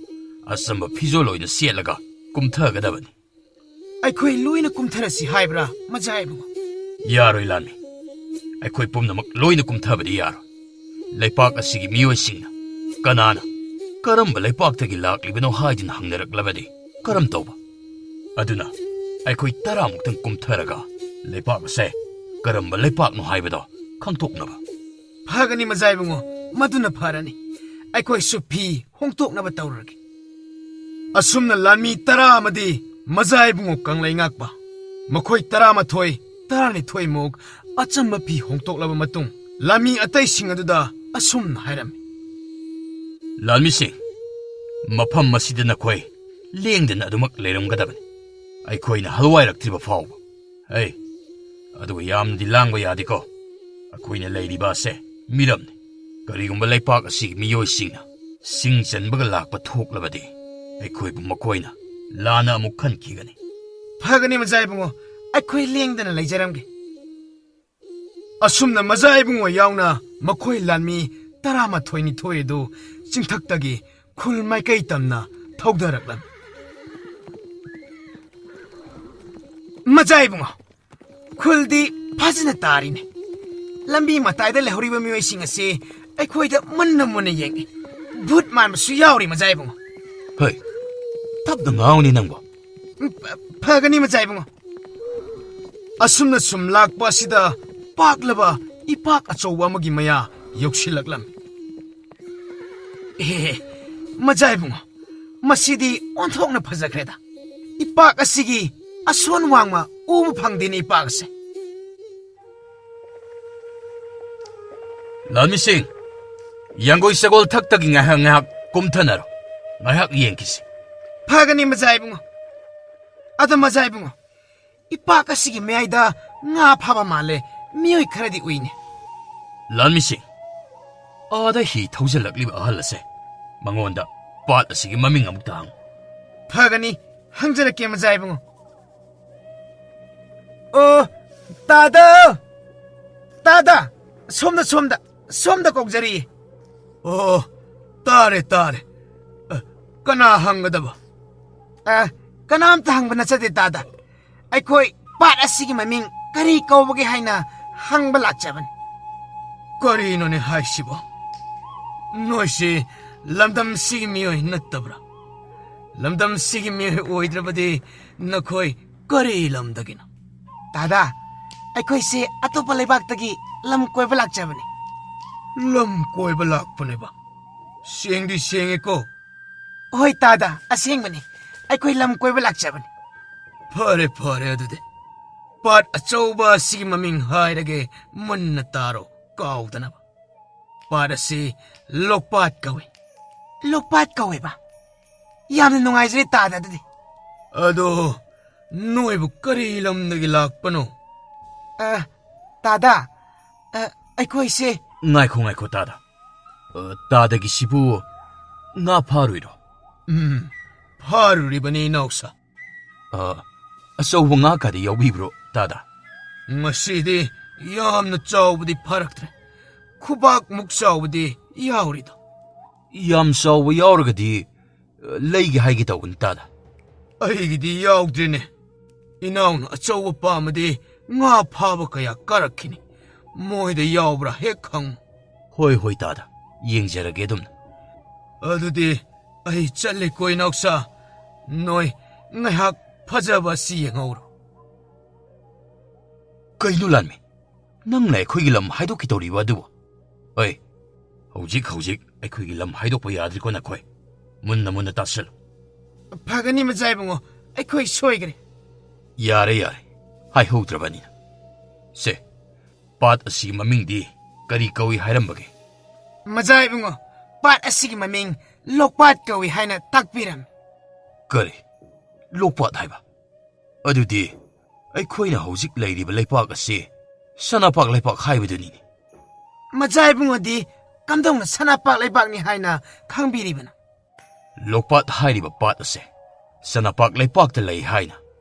ꯑꯆꯝꯕ ꯐꯤꯖꯣꯜ ꯑꯣꯏꯅ ꯁꯦꯠꯂꯒ ꯀꯨꯝꯊꯒꯗꯕꯅꯤ꯫ ꯑꯩꯈꯣꯏ ꯂꯣꯏꯅ ꯀꯨꯝꯊꯔꯁꯤ ꯍꯥꯏꯕ꯭ꯔꯥ, ꯃꯖꯥ ꯏꯕꯨꯡꯉꯣ? ꯌꯥꯔꯣꯏ, ꯂꯥꯟꯃꯤ꯫ ꯑꯩꯈꯣꯏ ꯄꯨꯝꯅꯃꯛ ꯂꯣꯏꯅ ꯀꯨꯝꯊꯕꯗꯤ ꯌꯥꯔꯣꯏ꯫ ꯂꯩꯄꯥꯛ ꯑꯁꯤꯒꯤ ꯃꯤꯑꯣꯏꯁꯤꯡꯅ ꯀꯅꯥꯅ ꯀꯔꯝꯕ ꯂꯩꯄꯥꯛꯇꯒꯤ ꯂꯥꯛꯂꯤꯕꯅꯣ ꯍꯥꯏꯗꯨꯅ ꯍꯪꯅꯔꯛꯂꯕꯗꯤ ꯀꯔꯝ ꯇꯧꯕ? ꯑꯗꯨꯅ ꯑꯩꯈꯣꯏ ꯇꯔꯥꯃꯨꯛꯇꯪ ꯀꯨꯝꯊꯔꯒ ꯂꯩꯄꯥꯛ ꯑꯁꯦ ꯀꯔꯝꯕ ꯂꯩꯄꯥꯛꯅꯣ ꯍꯥꯏꯕꯗꯣ ꯈꯪꯗꯣꯛꯅꯕ꯫ ꯐꯒꯅꯤ ꯃꯖꯥ ꯏꯕꯨꯡꯉꯣ, ꯃꯗꯨꯅ ꯐꯔꯅꯤ꯫ ꯑꯩꯈꯣꯏꯁꯨ ꯐꯤ ꯍꯣꯡꯗꯣꯛꯅꯕ ꯇꯧꯔꯒꯦ꯫ ꯑꯁꯨꯝꯅ ꯂꯥꯟꯃꯤ ꯇꯔꯥ ꯑꯃꯗꯤ ꯃꯖꯥ ꯏꯕꯨꯡꯉꯣ ꯀꯪꯂꯩꯉꯥꯛꯄ, ꯃꯈꯣꯏ ꯇꯔꯥꯃꯥꯊꯣꯏ, ꯇꯔꯥꯅꯤꯊꯣꯏꯃꯨꯛ ꯑꯆꯝꯕ ꯐꯤ ꯍꯣꯡꯗꯣꯛꯂꯕ ꯃꯇꯨꯡ, ꯂꯥꯟꯃꯤ ꯑꯇꯩꯁꯤꯡ ꯑꯗꯨꯗ ꯑꯁꯨꯝꯅ ꯍꯥꯏꯔꯝꯃꯤ: ꯂꯥꯟꯃꯤꯁꯤꯡ, ꯃꯐꯝ ꯑꯁꯤꯗ ꯅꯈꯣꯏ ꯂꯦꯡꯗꯅ ꯑꯗꯨꯃꯛ ꯂꯩꯔꯝꯒꯗꯕꯅꯤ꯫ ꯑꯩꯈꯣꯏꯅ ꯍꯜꯋꯥꯏꯔꯛꯇ꯭ꯔꯤꯕ ꯐꯥꯎꯕ꯫ ꯍꯩ, ꯑꯗꯨꯒ ꯌꯥꯝꯅꯗꯤ ꯂꯥꯡꯕ ꯌꯥꯗꯦꯀꯣ꯫ ꯑꯩꯈꯣꯏꯅ ꯂꯩꯔꯤꯕ ꯑꯁꯦ ꯃꯤꯔꯝꯅꯤ꯫ ꯀꯔꯤꯒꯨꯝꯕ ꯂꯩꯄꯥꯛ ꯑꯁꯤꯒꯤ ꯃꯤꯑꯣꯏꯁꯤꯡꯅ ꯁꯤꯡ ꯆꯟꯕꯒ ꯂꯥꯛꯄ ꯊꯣꯛꯂꯕꯗꯤ, ꯑꯩꯈꯣꯏꯕꯨ ꯃꯈꯣꯏꯅ ꯂꯥꯟꯅ ꯑꯃꯨꯛ ꯈꯟꯈꯤꯒꯅꯤ꯫ ꯐꯒꯅꯤ ꯃꯖꯥ ꯏꯕꯨꯡꯉꯣ, ꯑꯩꯈꯣꯏ ꯂꯦꯡꯗꯅ ꯂꯩꯖꯔꯝꯒꯦ꯫ ꯑꯁꯨꯝꯅ ꯃꯖꯥ ꯏꯕꯨꯡꯉꯣ ꯌꯥꯎꯅ ꯃꯈꯣꯏ ꯂꯥꯟꯃꯤ ꯇꯔꯥꯃꯥꯊꯣꯏ ꯅꯤꯊꯣꯏ ꯑꯗꯨ ꯆꯤꯡꯊꯛꯇꯒꯤ ꯈꯨꯜ ꯃꯥꯏꯀꯩ ꯇꯝꯅ ꯊꯧꯗꯔꯛꯂꯝꯃꯤ꯫ ꯃꯖꯥ ꯏꯕꯨꯡꯉꯣ, ꯈꯨꯜꯗꯤ ꯐꯖꯅ ꯇꯥꯔꯤꯅꯦ꯫ ꯂꯝꯕꯤ ꯃꯇꯥꯏꯗ ꯂꯩꯍꯧꯔꯤꯕ ꯃꯤꯑꯣꯏꯁꯤꯡ ꯑꯁꯤ ꯑꯩꯈꯣꯏꯗ ꯃꯨꯟꯅ ꯃꯨꯟꯅ ꯌꯦꯡꯏ꯫ ꯚꯨꯠ ꯃꯥꯟꯕꯁꯨ ꯌꯥꯎꯔꯤ ꯃꯖꯥ ꯏꯕꯨꯡꯉꯣ꯫ ꯍꯣꯏ, ꯇꯞꯅ ꯉꯥꯡꯉꯨꯅꯦ ꯅꯪꯕꯣ꯫ ꯎꯝ, ꯐ-, ꯐꯒꯅꯤ ꯃꯖꯥ ꯏꯕꯨꯡꯉꯣ꯫ ꯑꯁꯨꯝꯅ ꯁꯨꯝ ꯂꯥꯛꯄ ꯑꯁꯤꯗ ꯄꯥꯛꯂꯕ ꯏꯄꯥꯛ ꯑꯆꯧꯕ ꯑꯃꯒꯤ ꯃꯌꯥ ꯌꯧꯁꯤꯜꯂꯛꯂꯝꯃꯤ꯫ ꯑꯦ, ꯃꯖꯥ ꯏꯕꯨꯡꯉꯣ, ꯃꯁꯤꯗꯤ ꯑꯣꯟꯊꯣꯛꯅ ꯐꯖꯈ꯭ꯔꯦꯗ꯫ ꯏꯄꯥꯛ ꯑꯁꯤꯒꯤ ꯑꯁꯣꯟ ꯋꯥꯡꯃ ꯎꯕ ꯐꯪꯗꯦꯅꯦ ꯏꯄꯥꯛ ꯑꯁꯦ꯫ ꯂꯥꯟꯃꯤꯁꯤꯡ, ꯌꯥꯡꯒꯣꯏ ꯁꯒꯣꯜ ꯊꯛꯇꯒꯤ ꯉꯥꯏꯍꯥꯛ ꯉꯥꯏꯍꯥꯛ ꯀꯨꯝꯊꯅꯔꯣ꯫ ꯉꯥꯏꯍꯥꯛ ꯌꯦꯡꯈꯤꯁꯤ꯫ ꯐꯒꯅꯤ ꯃꯖꯥ ꯏꯕꯨꯡꯉꯣ꯫ ꯑꯗꯣ ꯃꯖꯥ ꯏꯕꯨꯡꯉꯣ, ꯏꯄꯥꯛ ꯑꯁꯤꯒꯤ ꯃꯌꯥꯏꯗ ꯉꯥ ꯐꯥꯕ ꯃꯥꯜꯂꯦ, ꯃꯤꯑꯣꯏ ꯈꯔꯗꯤ ꯎꯏꯅꯦ꯫ ꯂꯥꯟꯃꯤꯁꯤꯡ, ꯑꯥꯗ ꯍꯤ ꯊꯧꯖꯤꯜꯂꯛꯂꯤꯕ ꯑꯍꯜ ꯑꯁꯦ, ꯃꯉꯣꯟꯗ ꯄꯥꯠ ꯑꯁꯤꯒꯤ ꯃꯃꯤꯡ ꯑꯃꯨꯛꯇ ꯍꯪꯉꯨ꯫ ꯐꯒꯅꯤ, ꯍꯪꯖꯔꯛꯀꯦ ꯃꯖꯥ ꯏꯕꯨꯡꯉꯣ꯫ ꯑꯣ, ꯇꯥꯗ! ꯇꯥꯗ! ꯁꯣꯝꯗ, ꯁꯣꯝꯗ, ꯁꯣꯝꯗ ꯀꯧꯖꯔꯤ꯫ ꯑꯣ, ꯇꯥꯔꯦ, ꯇꯥꯔꯦ꯫ ꯑ, ꯀꯅꯥ ꯍꯪꯒꯗꯕ? ꯑ, ꯀꯅꯥꯝꯇ ꯍꯪꯕ ꯅꯠꯆꯗꯦ, ꯇꯥꯗ꯫ ꯑꯩꯈꯣꯏ ꯄꯥꯠ ꯑꯁꯤꯒꯤ ꯃꯃꯤꯡ ꯀꯔꯤ ꯀꯧꯕꯒꯦ ꯍꯥꯏꯅ ꯍꯪꯕ ꯂꯥꯛꯆꯕꯅꯤ꯫ ꯀꯔꯤꯅꯣꯅꯦ ꯍꯥꯏꯁꯤꯕꯣ? ꯅꯣꯏꯁꯤ ꯂꯝꯗꯝꯁꯤꯒꯤ ꯃꯤꯑꯣꯏ ꯅꯠꯇꯕ꯭ꯔꯥ? ꯂꯝꯗꯝꯁꯤꯒꯤ ꯃꯤꯑꯣꯏ ꯑꯣꯏꯗ꯭ꯔꯕꯗꯤ ꯅꯈꯣꯏ ꯀꯔꯤ ꯂꯝꯗꯒꯤꯅꯣ? ꯇꯥꯗꯥ, ꯑꯩꯈꯣꯏꯁꯦ ꯑꯇꯣꯞꯄ ꯂꯩꯕꯥꯛꯇꯒꯤ ꯂꯝ ꯀꯣꯏꯕ ꯂꯥꯛꯆꯕꯅꯤ꯫ ꯂꯝ ꯀꯣꯏꯕ ꯂꯥꯛꯄꯅꯦꯕ? ꯁꯦꯡꯗꯤ ꯁꯦꯡꯉꯦꯀꯣ꯫ ꯍꯣꯏ ꯇꯥꯗꯥ, ꯑꯁꯦꯡꯕꯅꯤ꯫ ꯑꯩꯈꯣꯏ ꯂꯝ ꯀꯣꯏꯕ ꯂꯥꯛꯆꯕꯅꯤ꯫ ꯐꯔꯦ, ꯐꯔꯦ ꯑꯗꯨꯗꯤ꯫ ꯄꯥꯠ ꯑꯆꯧꯕ ꯑꯁꯤꯒꯤ ꯃꯃꯤꯡ ꯍꯥꯏꯔꯒꯦ, ꯃꯨꯟꯅ ꯇꯥꯔꯣ, ꯀꯥꯎꯗꯅꯕ꯫ ꯄꯥꯠ ꯑꯁꯤ ꯂꯣꯛꯄꯥꯠ ꯀꯧꯏ꯫ ꯂꯣꯛꯄꯥꯠ ꯀꯧꯋꯦꯕ? ꯌꯥꯝꯅ ꯅꯨꯡꯉꯥꯏꯖꯔꯦ ꯇꯥꯗꯥ ꯑꯗꯨꯗꯤ꯫ ꯑꯗꯣ, ꯅꯣꯏꯕꯨ ꯀꯔꯤ ꯂꯝꯗꯒꯤ ꯂꯥꯛꯄꯅꯣ? ꯑ, ꯇꯥꯗꯥ, ꯑ, ꯑꯩꯈꯣꯏꯁꯦ ꯉꯥꯏꯈꯣ, ꯉꯥꯏꯈꯣ, ꯇꯥꯗꯥ꯫ ꯑ, ꯇꯥꯗꯥꯒꯤꯁꯤꯕꯨ ꯉꯥ ꯐꯥꯔꯨꯏꯔꯣ? ꯎꯝ, ꯐꯥꯔꯨꯔꯤꯕꯅꯤ, ꯏꯅꯥꯎꯁꯥ꯫ ꯑ, ꯑꯆꯧꯕ ꯉꯥ ꯀꯗꯤ ꯌꯥꯎꯕꯤꯕ꯭ꯔꯣ, ꯇꯥꯗꯥ? ꯉꯁꯤꯗꯤ ꯌꯥꯝꯅ ꯆꯥꯎꯕꯗꯤ ꯐꯥꯔꯛꯇ꯭ꯔꯦ꯫ ꯈꯨꯕꯥꯛꯃꯨꯛ ꯆꯥꯎꯕꯗꯤ ꯌꯥꯎꯔꯤꯗ꯫ ꯌꯥꯝ ꯆꯥꯎꯕ ꯌꯥꯎꯔꯒꯗꯤ, ꯑ, ꯂꯩꯒꯦ ꯍꯥꯏꯒꯦ ꯇꯧꯕꯅꯤ, ꯇꯥꯗꯥ꯫ ꯑꯩꯒꯤꯗꯤ ꯌꯥꯎꯗ꯭ꯔꯦꯅꯦ꯫ ꯏꯅꯥꯎꯅ ꯑꯆꯧꯕ ꯄꯥꯝꯃꯗꯤ ꯉꯥ ꯐꯥꯕ ꯀꯌꯥ ꯀꯥꯔꯛꯈꯤꯅꯤ꯫ ꯃꯣꯏꯗ ꯌꯥꯎꯕ꯭ꯔꯥ ꯍꯦꯛ ꯍꯪꯉꯨ꯫ ꯍꯣꯏ, ꯍꯣꯏ, ꯇꯥꯗꯥ꯫ ꯌꯦꯡꯖꯔꯒꯦ ꯑꯗꯨꯝꯅ꯫ ꯑꯗꯨꯗꯤ ꯑꯩ ꯆꯠꯂꯦꯀꯣ, ꯏꯅꯥꯎꯁꯥ꯫ ꯅꯣꯏ ꯉꯥꯏꯍꯥꯛ ꯐꯖꯕ ꯑꯁꯤ ꯌꯦꯡꯍꯧꯔꯣ꯫ ꯀꯩꯅꯣ, ꯂꯥꯟꯃꯤ? ꯅꯪꯅ ꯑꯩꯈꯣꯏꯒꯤ ꯂꯝ ꯍꯥꯏꯗꯣꯛꯈꯤꯗꯧꯔꯤꯕ ꯑꯗꯨꯕꯨ? ꯑꯩ, ꯍꯧꯖꯤꯛ, ꯍꯧꯖꯤꯛ ꯑꯩꯈꯣꯏꯒꯤ ꯂꯝ ꯍꯥꯏꯗꯣꯛꯄ ꯌꯥꯗ꯭ꯔꯤꯀꯣ ꯅꯈꯣꯏ꯫ ꯃꯨꯟꯅ, ꯃꯨꯟꯅ ꯇꯥꯁꯤꯜꯂꯨ꯫ ꯐꯒꯅꯤ, ꯃꯆꯥ ꯏꯕꯨꯡꯉꯣ꯫ ꯑꯩꯈꯣꯏ ꯁꯣꯏꯈ꯭ꯔꯦ꯫ ꯌꯥꯔꯦ, ꯌꯥꯔꯦ꯫ ꯍꯥꯏꯍꯧꯗ꯭ꯔꯕꯅꯤꯅ꯫ ꯁꯦ, ꯄꯥꯠ ꯑꯁꯤꯒꯤ ꯃꯃꯤꯡꯗꯤ ꯀꯔꯤ ꯀꯧꯏ ꯍꯥꯏꯔꯝꯕꯒꯦ? ꯃꯆꯥ ꯏꯕꯨꯡꯉꯣ, ꯄꯥꯠ ꯑꯁꯤꯒꯤ ꯃꯃꯤꯡ ꯂꯣꯛꯄꯥꯠ ꯀꯧꯏ ꯍꯥꯏꯅ ꯇꯥꯛꯄꯤꯔꯝꯃꯤ꯫ ꯀꯔꯤ? ꯂꯣꯛꯄꯥꯠ ꯍꯥꯏꯕ? ꯑꯗꯨꯗꯤ ꯑꯩꯈꯣꯏꯅ ꯍꯧꯖꯤꯛ ꯂꯩꯔꯤꯕ ꯂꯩꯄꯥꯛ ꯑꯁꯤ ꯁꯅꯥꯄꯥꯛ ꯂꯩꯄꯥꯛ ꯍꯥꯏꯕꯗꯨꯅꯤꯅꯦ꯫ ꯃꯆꯥ ꯏꯕꯨꯡꯉꯣꯗꯤ ꯀꯝꯗꯧꯅ ꯁꯅꯥꯄꯥꯛ ꯂꯩꯄꯥꯛꯅꯤ ꯍꯥꯏꯅ ꯈꯪꯕꯤꯔꯤꯕꯅꯣ? ꯂꯣꯛꯄꯥꯠ ꯍꯥꯏꯔꯤꯕ ꯄꯥꯠ ꯑꯁꯦ ꯁꯅꯥꯄꯥꯛ ꯂꯩꯄꯥꯛꯇ ꯂꯩ ꯍꯥꯏꯅ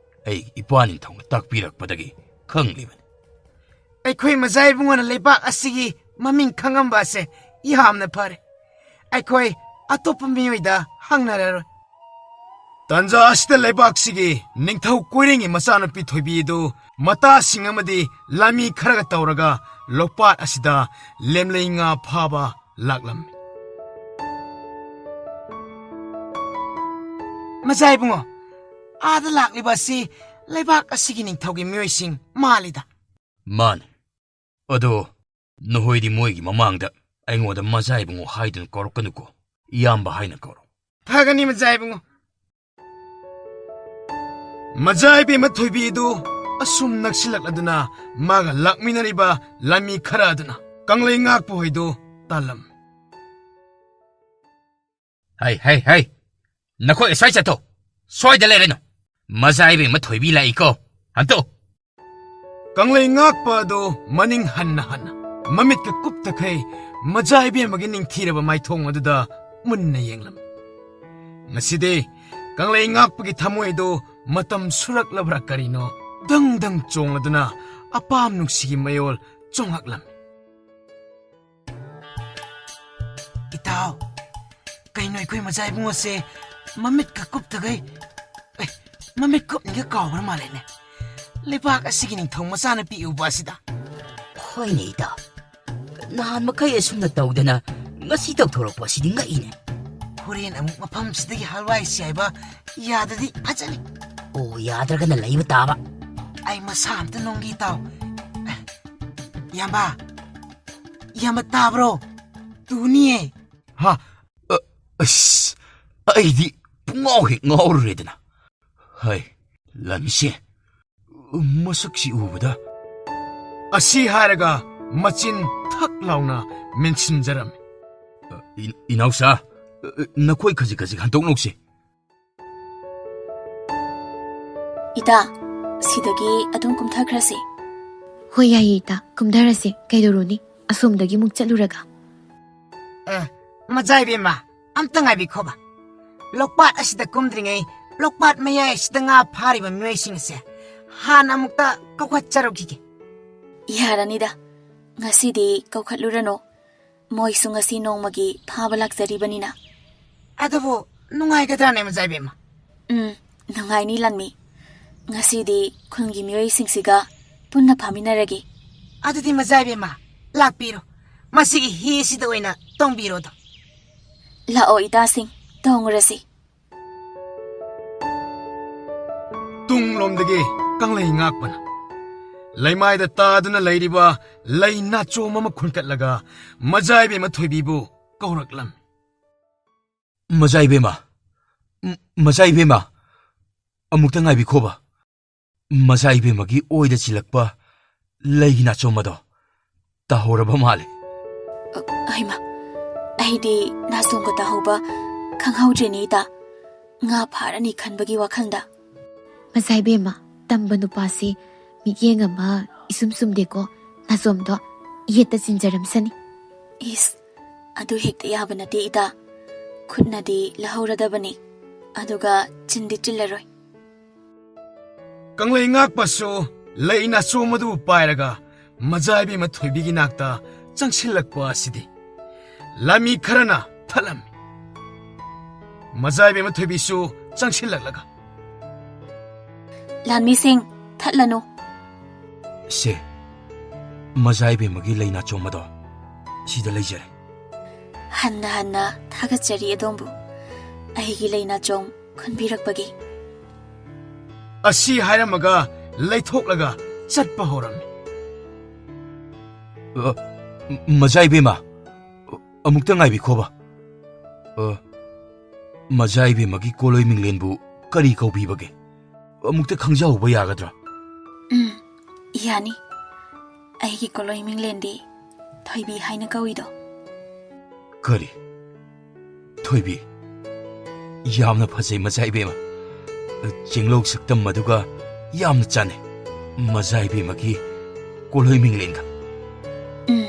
ꯑꯩꯒꯤ ꯏꯄꯥ ꯅꯤꯡꯊꯧꯅ ꯇꯥꯛꯄꯤꯔꯛꯄꯗꯒꯤ ꯈꯪꯂꯤꯕꯅꯤ꯫ ꯑꯩꯈꯣꯏ ꯃꯆꯥ ꯏꯕꯨꯡꯉꯣꯅ ꯂꯩꯄꯥꯛ ꯑꯁꯤꯒꯤ ꯃꯃꯤꯡ ꯈꯪꯉꯝꯕ ꯑꯁꯦ ꯌꯥꯝꯅ ꯐꯔꯦ꯫ ꯑꯩꯈꯣꯏ ꯑꯇꯣꯞꯄ ꯃꯤꯑꯣꯏꯗ ꯍꯪꯅꯔꯔꯣꯏ꯫ ꯇꯥꯟꯖꯥ ꯑꯁꯤꯗ ꯂꯩꯕꯥꯛꯁꯤꯒꯤ ꯅꯤꯡꯊꯧ ꯀꯣꯏꯔꯦꯡꯒꯤ ꯃꯆꯥꯅꯨꯄꯤ ꯊꯣꯏꯕꯤ ꯑꯗꯨ ꯃꯇꯥꯁꯤꯡ ꯑꯃꯗꯤ ꯂꯥꯟꯃꯤ ꯈꯔꯒ ꯇꯧꯔꯒ ꯂꯣꯛꯄꯥꯠ ꯑꯁꯤꯗ ꯂꯦꯝꯂꯩ ꯉꯥ ꯐꯥꯕ ꯂꯥꯛꯂꯝꯃꯤ꯫ ꯃꯖꯥ ꯏꯕꯨꯡꯉꯣ, ꯑꯥꯗ ꯂꯥꯛꯂꯤꯕ ꯑꯁꯤ ꯂꯩꯕꯥꯛ ꯑꯁꯤꯒꯤ ꯅꯤꯡꯊꯧꯒꯤ ꯃꯤꯑꯣꯏꯁꯤꯡ ꯃꯥꯜꯂꯤꯗ꯫ ꯃꯥꯅꯤ꯫ ꯑꯗꯣ ꯅꯈꯣꯏꯗꯤ ꯃꯣꯏꯒꯤ ꯃꯃꯥꯡꯗ ꯑꯩꯉꯣꯟꯗ ꯃꯖꯥ ꯏꯕꯨꯡꯉꯣ ꯍꯥꯏꯗꯨꯅ ꯀꯧꯔꯛꯀꯅꯨꯀꯣ, ꯏꯌꯥꯝꯕ ꯍꯥꯏꯅ ꯀꯧꯔꯣ꯫ ꯐꯒꯅꯤ ꯃꯖꯥ ꯏꯕꯨꯡꯉꯣ꯫ ꯃꯖꯥ ꯏꯕꯦꯝꯃ ꯊꯣꯏꯕꯤ ꯑꯗꯨ ꯑꯁꯨꯝ ꯅꯛꯁꯤꯜꯂꯛꯂꯗꯨꯅ ꯃꯥꯒ ꯂꯥꯛꯃꯤꯟꯅꯔꯤꯕ ꯂꯥꯟꯃꯤ ꯈꯔ ꯑꯗꯨꯅ ꯀꯪꯂꯩ ꯉꯥꯛꯄ ꯍꯣꯏꯗꯨ ꯇꯥꯜꯂꯝꯃꯤ꯫ ꯍꯩ, ꯍꯩ, ꯍꯩ! ꯅꯈꯣꯏ ꯑꯁ꯭ꯋꯥꯏ ꯆꯠꯊꯣ! ꯁ꯭ꯋꯥꯏꯗ ꯂꯩꯔꯅꯨ! ꯃꯖꯥ ꯏꯕꯦꯝꯃ ꯊꯣꯏꯕꯤ ꯂꯥꯛꯏꯀꯣ! ꯍꯟꯇꯣ! ꯀꯪꯂꯩ ꯉꯥꯛꯄ ꯑꯗꯨ ꯃꯅꯤꯡ ꯍꯟꯅ ꯍꯟꯅ, ꯃꯃꯤꯠꯀ ꯀꯨꯞꯇꯈꯩ ꯃꯖꯥ ꯏꯕꯦꯝꯃꯒꯤ ꯅꯤꯡꯊꯤꯔꯕ ꯃꯥꯏꯊꯣꯡ ꯑꯗꯨꯗ ꯃꯨꯟꯅ ꯌꯦꯡꯂꯝꯃꯤ꯫ ꯉꯁꯤꯗꯤ ꯀꯪꯂꯩ ꯉꯥꯛꯄꯒꯤ ꯊꯃꯣꯏ ꯑꯗꯨ ꯃꯇꯝ ꯁꯨꯔꯛꯂꯕ꯭ꯔꯥ ꯀꯔꯤꯅꯣ, ꯗꯪ ꯗꯪ ꯆꯣꯡꯂꯗꯨꯅ ꯑꯄꯥꯝ ꯅꯨꯡꯁꯤꯒꯤ ꯃꯌꯣꯜ ꯆꯣꯡꯉꯛꯂꯝꯃꯤ꯫ ꯏꯇꯥꯎ, ꯀꯩꯅꯣ ꯑꯩꯈꯣꯏ ꯃꯆꯥ ꯏꯕꯨꯡꯉꯣꯁꯦ ꯃꯃꯤꯠꯀ ꯀꯨꯞꯇꯈꯩ, ꯑꯦ, ꯃꯃꯤꯠ ꯀꯨꯞꯅꯤꯒ ꯀꯥꯎꯈ꯭ꯔ ꯃꯥꯜꯂꯦꯅꯦ꯫ ꯂꯩꯕꯥꯛ ꯑꯁꯤꯒꯤ ꯅꯤꯡꯊꯧ ꯃꯆꯥꯅꯨꯄꯤ ꯎꯕ ꯑꯁꯤꯗ꯫ ꯍꯣꯏꯅꯦ ꯏꯇꯥꯎ, ꯅꯍꯥꯟ ꯃꯈꯩ ꯑꯁꯨꯝꯅ ꯇꯧꯗꯅ ꯉꯁꯤ ꯇꯧꯊꯣꯔꯛꯄ ꯑꯁꯤꯗꯤ ꯉꯛꯏꯅꯦ꯫ ꯍꯣꯔꯦꯟ ꯑꯃꯨꯛ ꯃꯐꯝꯁꯤꯗꯒꯤ ꯍꯜꯋꯥꯏ ꯁꯤ ꯍꯥꯏꯕ ꯌꯥꯗꯗꯤ ꯐꯖꯅꯤ꯫ ꯑꯣ, ꯌꯥꯗ꯭ꯔꯒꯅ ꯂꯩꯕ ꯇꯥꯕ꯫ ꯑꯩ ꯃꯁꯥ ꯑꯝꯇ ꯅꯣꯡꯒꯤ ꯏꯇꯥꯎ꯫ ꯏꯌꯥꯝꯕ, ꯏꯌꯥꯝꯕ ꯇꯥꯕ꯭ꯔꯣ? ꯇꯨꯅꯤꯌꯦ꯫ ꯍꯥ? ꯑ, ꯑꯁ, ꯑꯩꯗꯤ ꯄꯨꯡꯉꯥꯎ ꯍꯦꯛ ꯉꯥꯎꯔꯨꯔꯦꯗꯅ꯫ ꯍꯩ, ꯂꯟꯁꯦ, ꯃꯁꯛꯁꯤ ꯎꯕꯗ꯫ ꯑꯁꯤ ꯍꯥꯏꯔꯒ ꯃꯆꯤꯟ ꯊꯛ ꯂꯥꯎꯅ ꯃꯦꯟꯁꯤꯟꯖꯔꯝꯃꯤ꯫ ꯏ-, ꯏꯅꯥꯎꯁꯥ, ꯅꯈꯣꯏ ꯈꯖꯤꯛ ꯈꯖꯤꯛ ꯍꯟꯗꯣꯛꯅꯧꯁꯦ꯫ ꯏꯇꯥ, ꯁꯤꯗꯒꯤ ꯑꯗꯨꯝ ꯀꯨꯝꯊꯈ꯭ꯔꯁꯤ꯫ ꯍꯣꯏ, ꯌꯥꯏꯌꯦ, ꯏꯇꯥ, ꯀꯨꯝꯊꯔꯁꯤ꯫ ꯀꯩꯗꯧꯔꯨꯅꯤ, ꯑꯁꯣꯝꯗꯒꯤ ꯑꯃꯨꯛ ꯆꯠꯂꯨꯔꯒ꯫ ꯑꯦ, ꯃꯖꯥ ꯏꯕꯦꯝꯃ, ꯑꯝꯇ ꯉꯥꯏꯕꯤꯈꯣꯕ꯫ ꯂꯣꯛꯄꯥꯠ ꯑꯁꯤꯗ ꯀꯨꯝꯗ꯭ꯔꯤꯉꯩ, ꯂꯣꯛꯄꯥꯠ ꯃꯌꯥꯏ ꯑꯁꯤꯗ ꯉꯥ ꯐꯥꯔꯤꯕ ꯃꯤꯑꯣꯏꯁꯤꯡ ꯑꯁꯦ ꯍꯥꯟꯅ ꯑꯃꯨꯛꯇ ꯀꯧꯈꯠꯆꯔꯨꯈꯤꯒꯦ꯫ ꯌꯥꯔꯅꯤꯗ, ꯉꯁꯤꯗꯤ ꯀꯧꯈꯠꯂꯨꯔꯅꯨ꯫ ꯃꯣꯏꯁꯨ ꯉꯁꯤ ꯅꯣꯡꯃꯒꯤ ꯐꯥꯕ ꯂꯥꯛꯆꯔꯤꯕꯅꯤꯅ꯫ ꯑꯗꯨꯕꯨ ꯅꯨꯡꯉꯥꯏꯒꯗ꯭ꯔꯥꯅꯦ, ꯃꯖꯥ ꯏꯕꯦꯝꯃ? ꯎꯝ, ꯅꯨꯡꯉꯥꯏꯅꯤ, ꯂꯥꯟꯃꯤ꯫ ꯉꯁꯤꯗꯤ ꯈꯨꯟꯒꯤ ꯃꯤꯑꯣꯏꯁꯤꯡꯁꯤꯒ ꯄꯨꯟꯅ ꯐꯥꯃꯤꯟꯅꯔꯒꯦ꯫ ꯑꯗꯨꯗꯤ ꯃꯖꯥ ꯏꯕꯦꯝꯃ, ꯂꯥꯛꯄꯤꯔꯣ꯫ ꯃꯁꯤꯒꯤ ꯍꯤꯁꯤꯗ ꯑꯣꯏꯅ ꯇꯣꯡꯕꯤꯔꯣꯗꯣ꯫ ꯂꯥꯛꯑꯣ, ꯏꯇꯥꯁꯤꯡ, ꯇꯣꯡꯉꯨꯔꯁꯤ꯫ ꯇꯨꯡꯂꯣꯝꯗꯒꯤ ꯀꯪꯂꯩ ꯉꯥꯛꯄꯅ ꯂꯩꯃꯥꯏꯗ ꯇꯥꯗꯨꯅ ꯂꯩꯔꯤꯕ ꯂꯩ ꯅꯥꯆꯣꯝ ꯑꯃ ꯈꯨꯟꯀꯠꯂꯒ ꯃꯖꯥ ꯏꯕꯦꯝꯃ ꯊꯣꯏꯕꯤꯕꯨ ꯀꯧꯔꯛꯂꯝꯃꯤ꯫ ꯃꯖꯥ ꯏꯕꯦꯝꯃ, ꯃ-, ꯃꯖꯥ ꯏꯕꯦꯝꯃ, ꯑꯃꯨꯛꯇ ꯉꯥꯏꯕꯤꯈꯣꯕ꯫ ꯃꯖꯥ ꯏꯕꯦꯝꯃꯒꯤ ꯑꯣꯏꯗ ꯆꯤꯜꯂꯛꯄ ꯂꯩꯒꯤ ꯅꯥꯆꯣꯝ ꯑꯗꯣ ꯇꯥꯍꯧꯔꯕ ꯃꯥꯜꯂꯦ꯫ ꯑ, ꯍꯩꯃꯥ, ꯑꯩꯗꯤ ꯅꯥꯆꯣꯝꯒ ꯇꯥꯍꯧꯕ ꯈꯪꯍꯧꯗ꯭ꯔꯦꯅꯦ, ꯏꯇꯥ꯫ ꯉꯥ ꯐꯥꯔꯅꯤ ꯈꯟꯕꯒꯤ ꯋꯥꯈꯜꯗ꯫ ꯃꯖꯥ ꯏꯕꯦꯝꯃ, ꯇꯝꯕ ꯅꯨꯄꯥꯁꯤ ꯃꯤꯠꯌꯦꯡ ꯑꯃ ꯏꯁꯨꯝ ꯁꯨꯝꯗꯦꯀꯣ, ꯅꯥꯆꯣꯝꯗꯣ ꯌꯦꯠꯇ ꯆꯤꯟꯖꯔꯝꯁꯅꯤ꯫ ꯏꯁ, ꯑꯗꯨ ꯍꯦꯛꯇ ꯌꯥꯕ ꯅꯠꯇꯦ, ꯏꯇꯥ꯫ ꯈꯨꯠꯅꯗꯤ ꯂꯧꯍꯧꯔꯗꯕꯅꯤ, ꯑꯗꯨꯒ ꯆꯤꯟꯗꯤ ꯆꯤꯜꯂꯔꯣꯏ꯫ ꯀꯪꯂꯩ ꯉꯥꯛꯄꯁꯨ ꯂꯩ ꯅꯥꯆꯣꯝ ꯑꯗꯨꯕꯨ ꯄꯥꯏꯔꯒ ꯃꯖꯥ ꯏꯕꯦꯝꯃ ꯊꯣꯏꯕꯤꯒꯤ ꯅꯥꯛꯇ ꯆꯪꯁꯤꯜꯂꯛꯄ ꯑꯁꯤꯗꯤ ꯂꯥꯟꯃꯤ ꯈꯔꯅ ꯊꯠꯂꯝꯃꯤ꯫ ꯃꯖꯥ ꯏꯕꯦꯝꯃ ꯊꯣꯏꯕꯤꯁꯨ ꯆꯪꯁꯤꯜꯂꯛꯂꯒ, ꯂꯥꯟꯃꯤꯁꯤꯡ, ꯊꯠꯂꯅꯨ꯫ ꯁꯦ, ꯃꯖꯥ ꯏꯕꯦꯝꯃꯒꯤ ꯂꯩ ꯅꯥꯆꯣꯝ ꯑꯗꯣ ꯁꯤꯗ ꯂꯩꯖꯔꯦ꯫ ꯍꯟꯅ ꯍꯟꯅ ꯊꯥꯒꯠꯆꯔꯤ ꯑꯗꯣꯝꯕꯨ, ꯑꯩꯒꯤ ꯂꯩ ꯅꯥꯆꯣꯝ ꯈꯨꯟꯕꯤꯔꯛꯄꯒꯤ꯫ ꯑꯁꯤ ꯍꯥꯏꯔꯝꯃꯒ ꯂꯩꯊꯣꯛꯂꯒ ꯆꯠꯄ ꯍꯧꯔꯝꯃꯤ꯫ ꯑ, ꯃꯖꯥ ꯏꯕꯦꯝꯃ, ꯑꯃꯨꯛꯇ ꯉꯥꯏꯕꯤꯈꯣꯕ꯫ ꯑ, ꯃꯖꯥ ꯏꯕꯦꯝꯃꯒꯤ ꯀꯣꯂꯣꯏ ꯃꯤꯡꯂꯦꯟꯕꯨ ꯀꯔꯤ ꯀꯧꯕꯤꯕꯒꯦ? ꯑꯃꯨꯛꯇ ꯈꯪꯖꯍꯧꯕ ꯌꯥꯒꯗ꯭ꯔꯥ? ꯎꯝ, ꯌꯥꯅꯤ꯫ ꯑꯩꯒꯤ ꯀꯣꯂꯣꯏ ꯃꯤꯡꯂꯦꯟꯗꯤ ꯊꯣꯏꯕꯤ ꯍꯥꯏꯅ ꯀꯧꯏꯗꯣ꯫ ꯀꯔꯤ? ꯊꯣꯏꯕꯤ? ꯌꯥꯝꯅ ꯐꯖꯩ, ꯃꯖꯥ ꯏꯕꯦꯝꯃ꯫ ꯆꯤꯡꯂꯧ ꯁꯛꯇꯝ ꯑꯗꯨꯒ ꯌꯥꯝꯅ ꯆꯥꯟꯅꯩ, ꯃꯖꯥ ꯏꯕꯦꯝꯃꯒꯤ ꯀꯣꯂꯣꯏ ꯃꯤꯡꯂꯦꯟꯒ꯫ ꯎꯝ,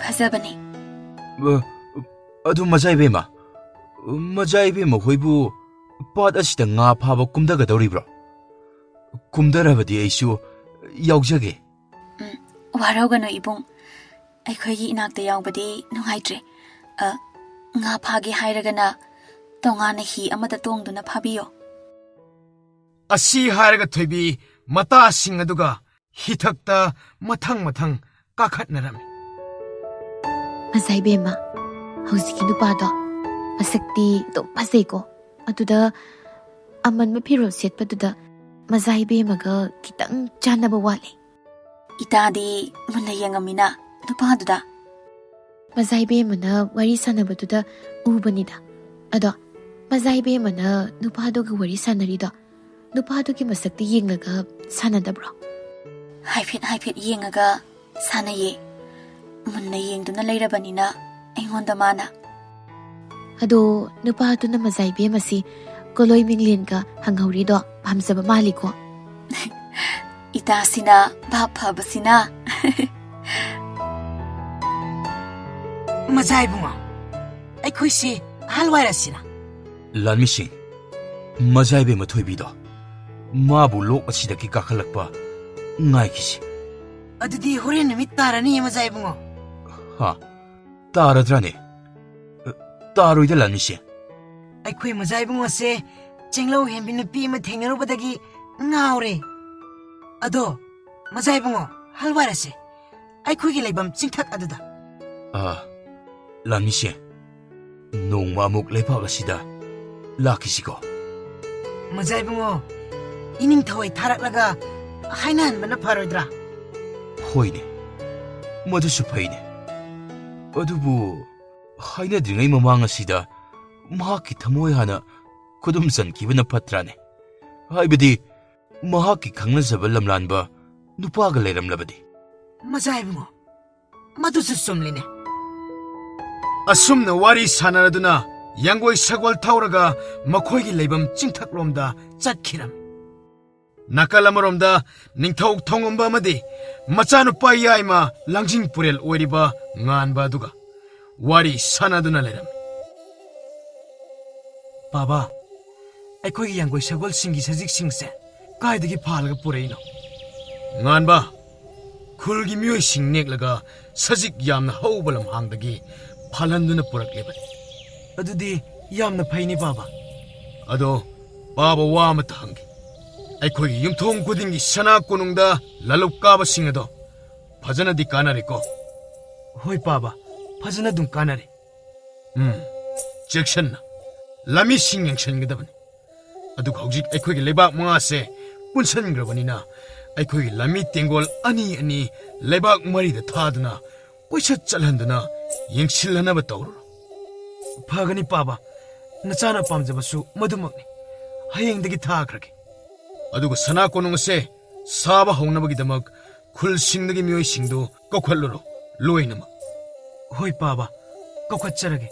ꯐꯖꯕꯅꯤ꯫ ꯑ, ꯑꯗꯨ ꯃꯖꯥ ꯏꯕꯦꯝꯃ, ꯃꯖꯥ ꯏꯕꯦꯝꯃ ꯍꯣꯏꯕꯨ ꯄꯥꯠ ꯑꯁꯤꯗ ꯉꯥ ꯐꯥꯕ ꯀꯨꯝꯊꯒꯗꯧꯔꯤꯕ꯭ꯔꯣ? ꯀꯨꯝꯊꯔꯕꯗꯤ ꯑꯩꯁꯨ ꯌꯥꯎꯖꯒꯦ꯫ ꯎꯝ, ꯋꯥꯔꯧꯒꯅꯨ ꯏꯕꯨꯡ, ꯑꯩꯈꯣꯏꯒꯤ ꯏꯅꯥꯛꯇ ꯌꯥꯎꯕꯗꯤ ꯅꯨꯡꯉꯥꯏꯇ꯭ꯔꯦ꯫ ꯑ, ꯉꯥ ꯐꯥꯒꯦ ꯍꯥꯏꯔꯒꯅ ꯇꯣꯉꯥꯟꯅ ꯍꯤ ꯑꯃꯗ ꯇꯣꯡꯗꯨꯅ ꯐꯥꯕꯤꯌꯣ꯫ ꯑꯁꯤ ꯍꯥꯏꯔꯒ ꯊꯣꯏꯕꯤ ꯃꯇꯥꯁꯤꯡ ꯑꯗꯨꯒ ꯍꯤꯊꯛꯇ ꯃꯊꯪ ꯃꯊꯪ ꯀꯥꯈꯠꯅꯔꯝꯃꯤ꯫ "ꯃꯖꯥ ꯏꯕꯦꯝꯃ, ꯍꯧꯖꯤꯛꯀꯤ ꯅꯨꯄꯥꯗꯣ ꯃꯁꯛꯇꯤ ꯑꯗꯨꯝ ꯐꯖꯩꯀꯣ꯫ ꯑꯗꯨꯗ ꯑꯃꯟꯕ ꯐꯤꯔꯣꯜ ꯁꯦꯠꯄꯗꯨꯗ ꯃꯖꯥ ꯏꯕꯦꯝꯃꯒ ꯈꯤꯇꯪ ꯆꯥꯟꯅꯕ ꯋꯥꯠꯂꯤ꯫" ꯏꯇꯥꯗꯤ ꯃꯨꯟꯅ ꯌꯦꯡꯉꯝꯃꯤꯅ ꯅꯨꯄꯥꯗꯨꯗ꯫ "ꯃꯖꯥ ꯏꯕꯦꯝꯃꯅ ꯋꯥꯔꯤ ꯁꯥꯟꯅꯕꯗꯨꯗ ꯎꯕꯅꯤꯗ꯫ ꯑꯗꯣ ꯃꯖꯥ ꯏꯕꯦꯝꯃꯅ ꯅꯨꯄꯥꯗꯨꯒ ꯋꯥꯔꯤ ꯁꯥꯟꯅꯔꯤꯗꯣ ꯅꯨꯄꯥꯗꯨꯒꯤ ꯃꯁꯛꯇ ꯌꯦꯡꯂꯒ ꯁꯥꯟꯅꯗꯕ꯭ꯔꯣ?" "ꯍꯥꯏꯐꯦꯠ ꯍꯥꯏꯐꯦꯠ ꯌꯦꯡꯉꯒ ꯁꯥꯟꯅꯩꯌꯦ꯫ ꯃꯨꯟꯅ ꯌꯦꯡꯗꯨꯅ ꯂꯩꯔꯕꯅꯤꯅ ꯑꯩꯉꯣꯟꯗ ꯃꯥꯅ꯫" "ꯑꯗꯣ ꯅꯨꯄꯥꯗꯨꯅ ꯃꯖꯥ ꯏꯕꯦꯝꯃꯁꯤ ꯀꯣꯂꯣꯏ ꯃꯤꯡꯂꯦꯟꯒ ꯍꯪꯍꯧꯔꯤꯗꯣ ꯄꯥꯝꯖꯕ ꯃꯥꯜꯂꯤꯀꯣ꯫" "ꯏꯇꯥꯁꯤꯅ ꯚꯥꯞ ꯐꯕꯁꯤꯅ꯫" "ꯃꯖꯥ ꯏꯕꯨꯡꯉꯣ, ꯑꯩꯈꯣꯏꯁꯤ ꯑꯍꯜ ꯋꯥꯏꯔꯁꯤꯅ꯫" "ꯂꯥꯟꯃꯤꯁꯤꯡ, ꯃꯖꯥ ꯏꯕꯦꯝꯃ ꯊꯣꯏꯕꯤꯗꯣ, ꯃꯥꯕꯨ ꯂꯣꯛ ꯑꯁꯤꯗꯒꯤ ꯀꯥꯈꯠꯂꯛꯄ ꯉꯥꯏꯈꯤꯁꯤ꯫" "ꯑꯗꯨꯗꯤ ꯍꯣꯔꯦꯟ ꯅꯨꯃꯤꯠ ꯇꯥꯔꯅꯤꯌꯦ, ꯃꯖꯥ ꯏꯕꯨꯡꯉꯣ꯫" "ꯍꯥ? ꯇꯥꯔꯗ꯭ꯔꯥꯅꯦ? ꯇꯥꯔꯣꯏꯗ, ꯂꯥꯟꯃꯤꯁꯦ꯫" "ꯑꯩꯈꯣꯏ ꯃꯖꯥ ꯏꯕꯨꯡꯉꯣꯁꯦ ꯆꯦꯡꯂꯧ ꯍꯦꯟꯕꯤ ꯅꯨꯄꯤ ꯑꯃ ꯊꯦꯡꯅꯔꯨꯕꯗꯒꯤ ꯉꯥꯎꯔꯦ꯫ ꯑꯗꯣ ꯃꯖꯥ ꯏꯕꯨꯡꯉꯣ, ꯍꯜꯋꯥꯏꯔꯁꯦ꯫ ꯑꯩꯈꯣꯏꯒꯤ ꯂꯩꯐꯝ ꯆꯤꯡꯊꯛ ꯑꯗꯨꯗ꯫" "ꯑꯥ, ꯂꯥꯟꯃꯤꯁꯦ, ꯅꯣꯡꯃ ꯑꯃꯨꯛ ꯂꯩꯕꯥꯛ ꯑꯁꯤꯗ ꯂꯥꯛꯈꯤꯁꯤꯀꯣ꯫" "ꯃꯖꯥ ꯏꯕꯨꯡꯉꯣ, ꯏꯅꯤꯡꯊꯧ ꯍꯣꯏ ꯊꯥꯔꯛꯂꯒ ꯍꯥꯏꯅꯍꯟꯕꯅ ꯐꯔꯣꯏꯗ꯭ꯔꯥ?" "ꯍꯣꯏꯅꯦ, ꯃꯗꯨꯁꯨ ꯐꯩꯅꯦ꯫ ꯑꯗꯨꯕꯨ ꯍꯥꯏꯅꯗ꯭ꯔꯤꯉꯩ ꯃꯃꯥꯡ ꯑꯁꯤꯗ ꯃꯍꯥꯛꯀꯤ ꯊꯃꯣꯏ ꯍꯥꯟꯅ ꯈꯨꯗꯨꯝ ꯆꯟꯈꯤꯕꯅ ꯐꯠꯇ꯭ꯔꯥꯅꯦ? ꯍꯥꯏꯕꯗꯤ ꯃꯍꯥꯛꯀꯤ ꯈꯪꯅꯖꯕ ꯂꯝꯂꯥꯟꯕ ꯅꯨꯄꯥꯒ ꯂꯩꯔꯝꯂꯕꯗꯤ꯫" "ꯃꯖꯥ ꯏꯕꯨꯡꯉꯣ, ꯃꯗꯨꯁꯨ ꯆꯨꯝꯂꯤꯅꯦ꯫" ꯑꯁꯨꯝꯅ ꯋꯥꯔꯤ ꯁꯥꯟꯅꯔꯗꯨꯅ ꯌꯥꯡꯒꯣꯏ ꯁꯒꯣꯜ ꯊꯧꯔꯒ ꯃꯈꯣꯏꯒꯤ ꯂꯩꯐꯝ ꯆꯤꯡꯊꯛꯂꯣꯝꯗ ꯆꯠꯈꯤꯔꯝꯃꯤ꯫ ꯅꯥꯀꯜ ꯑꯃꯔꯣꯝꯗ ꯅꯤꯡꯊꯧ ꯊꯣꯡꯉꯝꯕ ꯑꯃꯗꯤ ꯃꯆꯥꯅꯨꯄꯥ ꯌꯥꯏꯃ ꯂꯥꯡꯖꯤꯡ ꯄꯨꯔꯦꯜ ꯑꯣꯏꯔꯤꯕ ꯉꯥꯟꯕ ꯑꯗꯨꯒ ꯋꯥꯔꯤ ꯁꯥꯟꯅꯗꯨꯅ ꯂꯩꯔꯝꯃꯤ꯫ "ꯕꯥꯕꯥ, ꯑꯩꯈꯣꯏꯒꯤ ꯌꯥꯡꯒꯣꯏ ꯁꯒꯣꯜꯁꯤꯡꯒꯤ ꯁꯖꯤꯛꯁꯤꯡꯁꯦ ꯀꯥꯏꯗꯒꯤ ꯐꯥꯜꯂꯒ ꯄꯨꯔꯛꯏꯅꯣ?" "ꯉꯥꯟꯕ, ꯈꯨꯜꯒꯤ ꯃꯤꯑꯣꯏꯁꯤꯡ ꯅꯦꯛꯂꯒ ꯁꯖꯤꯛ ꯌꯥꯝꯅ ꯍꯧꯕ ꯂꯝꯍꯥꯡꯗꯒꯤ ꯐꯥꯜꯍꯟꯗꯨꯅ ꯄꯨꯔꯛꯂꯤꯕꯅꯤ꯫" "ꯑꯗꯨꯗꯤ ꯌꯥꯝꯅ ꯐꯩꯅꯦ, ꯕꯥꯕꯥ꯫" "ꯑꯗꯣ ꯕꯥꯕꯥ ꯋꯥ ꯑꯃꯇ ꯍꯪꯒꯦ꯫ ꯑꯩꯈꯣꯏꯒꯤ ꯌꯨꯝꯊꯣꯡ ꯈꯨꯗꯤꯡꯒꯤ ꯁꯅꯥ ꯀꯣꯅꯨꯡꯗ ꯂꯥꯂꯨꯞ ꯀꯥꯕꯁꯤꯡ ꯑꯗꯣ ꯐꯖꯅꯗꯤ ꯀꯥꯟꯅꯔꯦꯀꯣ? ꯍꯣꯏ ꯄꯥꯕ, ꯐꯖꯅ ꯑꯗꯨꯝ ꯀꯥꯟꯅꯔꯦ꯫ ꯎꯝ, ꯆꯦꯛꯁꯤꯟꯅ ꯂꯥꯃꯤꯁꯤꯡ ꯌꯦꯡꯁꯤꯟꯒꯗꯕꯅꯤ꯫ ꯑꯗꯨꯒ ꯍꯧꯖꯤꯛ ꯑꯩꯈꯣꯏꯒꯤ ꯂꯩꯕꯥꯛ ꯃꯉꯥꯁꯦ ꯄꯨꯟꯁꯤꯟꯈ꯭ꯔꯕꯅꯤꯅ, ꯑꯩꯈꯣꯏꯒꯤ ꯂꯥꯃꯤ ꯇꯦꯡꯒꯣꯜ ꯑꯅꯤ ꯑꯅꯤ ꯂꯩꯕꯥꯛ ꯃꯔꯤꯗ ꯊꯥꯗꯨꯅ ꯀꯣꯏꯆꯠ ꯆꯠꯍꯟꯗꯨꯅ ꯌꯦꯡꯁꯤꯜꯍꯟꯅꯕ ꯇꯧꯔꯨꯔꯣ꯫ ꯐꯒꯅꯤ ꯄꯥꯕ, ꯅꯆꯥꯅ ꯄꯥꯝꯖꯕꯁꯨ ꯃꯗꯨꯃꯛꯅꯤ꯫ ꯍꯌꯦꯡꯗꯒꯤ ꯊꯥꯈ꯭ꯔꯒꯦ꯫ ꯑꯗꯨꯒ ꯁꯅꯥ ꯀꯣꯅꯨꯡ ꯑꯁꯦ ꯁꯥꯕ ꯍꯧꯅꯕꯒꯤꯗꯃꯛ ꯈꯨꯜꯁꯤꯡꯗꯒꯤ ꯃꯤꯑꯣꯏꯁꯤꯡꯗꯨ ꯀꯧꯈꯠꯂꯨꯔꯣ, ꯂꯣꯏꯅꯃꯛ꯫ ꯍꯣꯏ ꯄꯥꯕ, ꯀꯧꯈꯠꯆꯔꯒꯦ꯫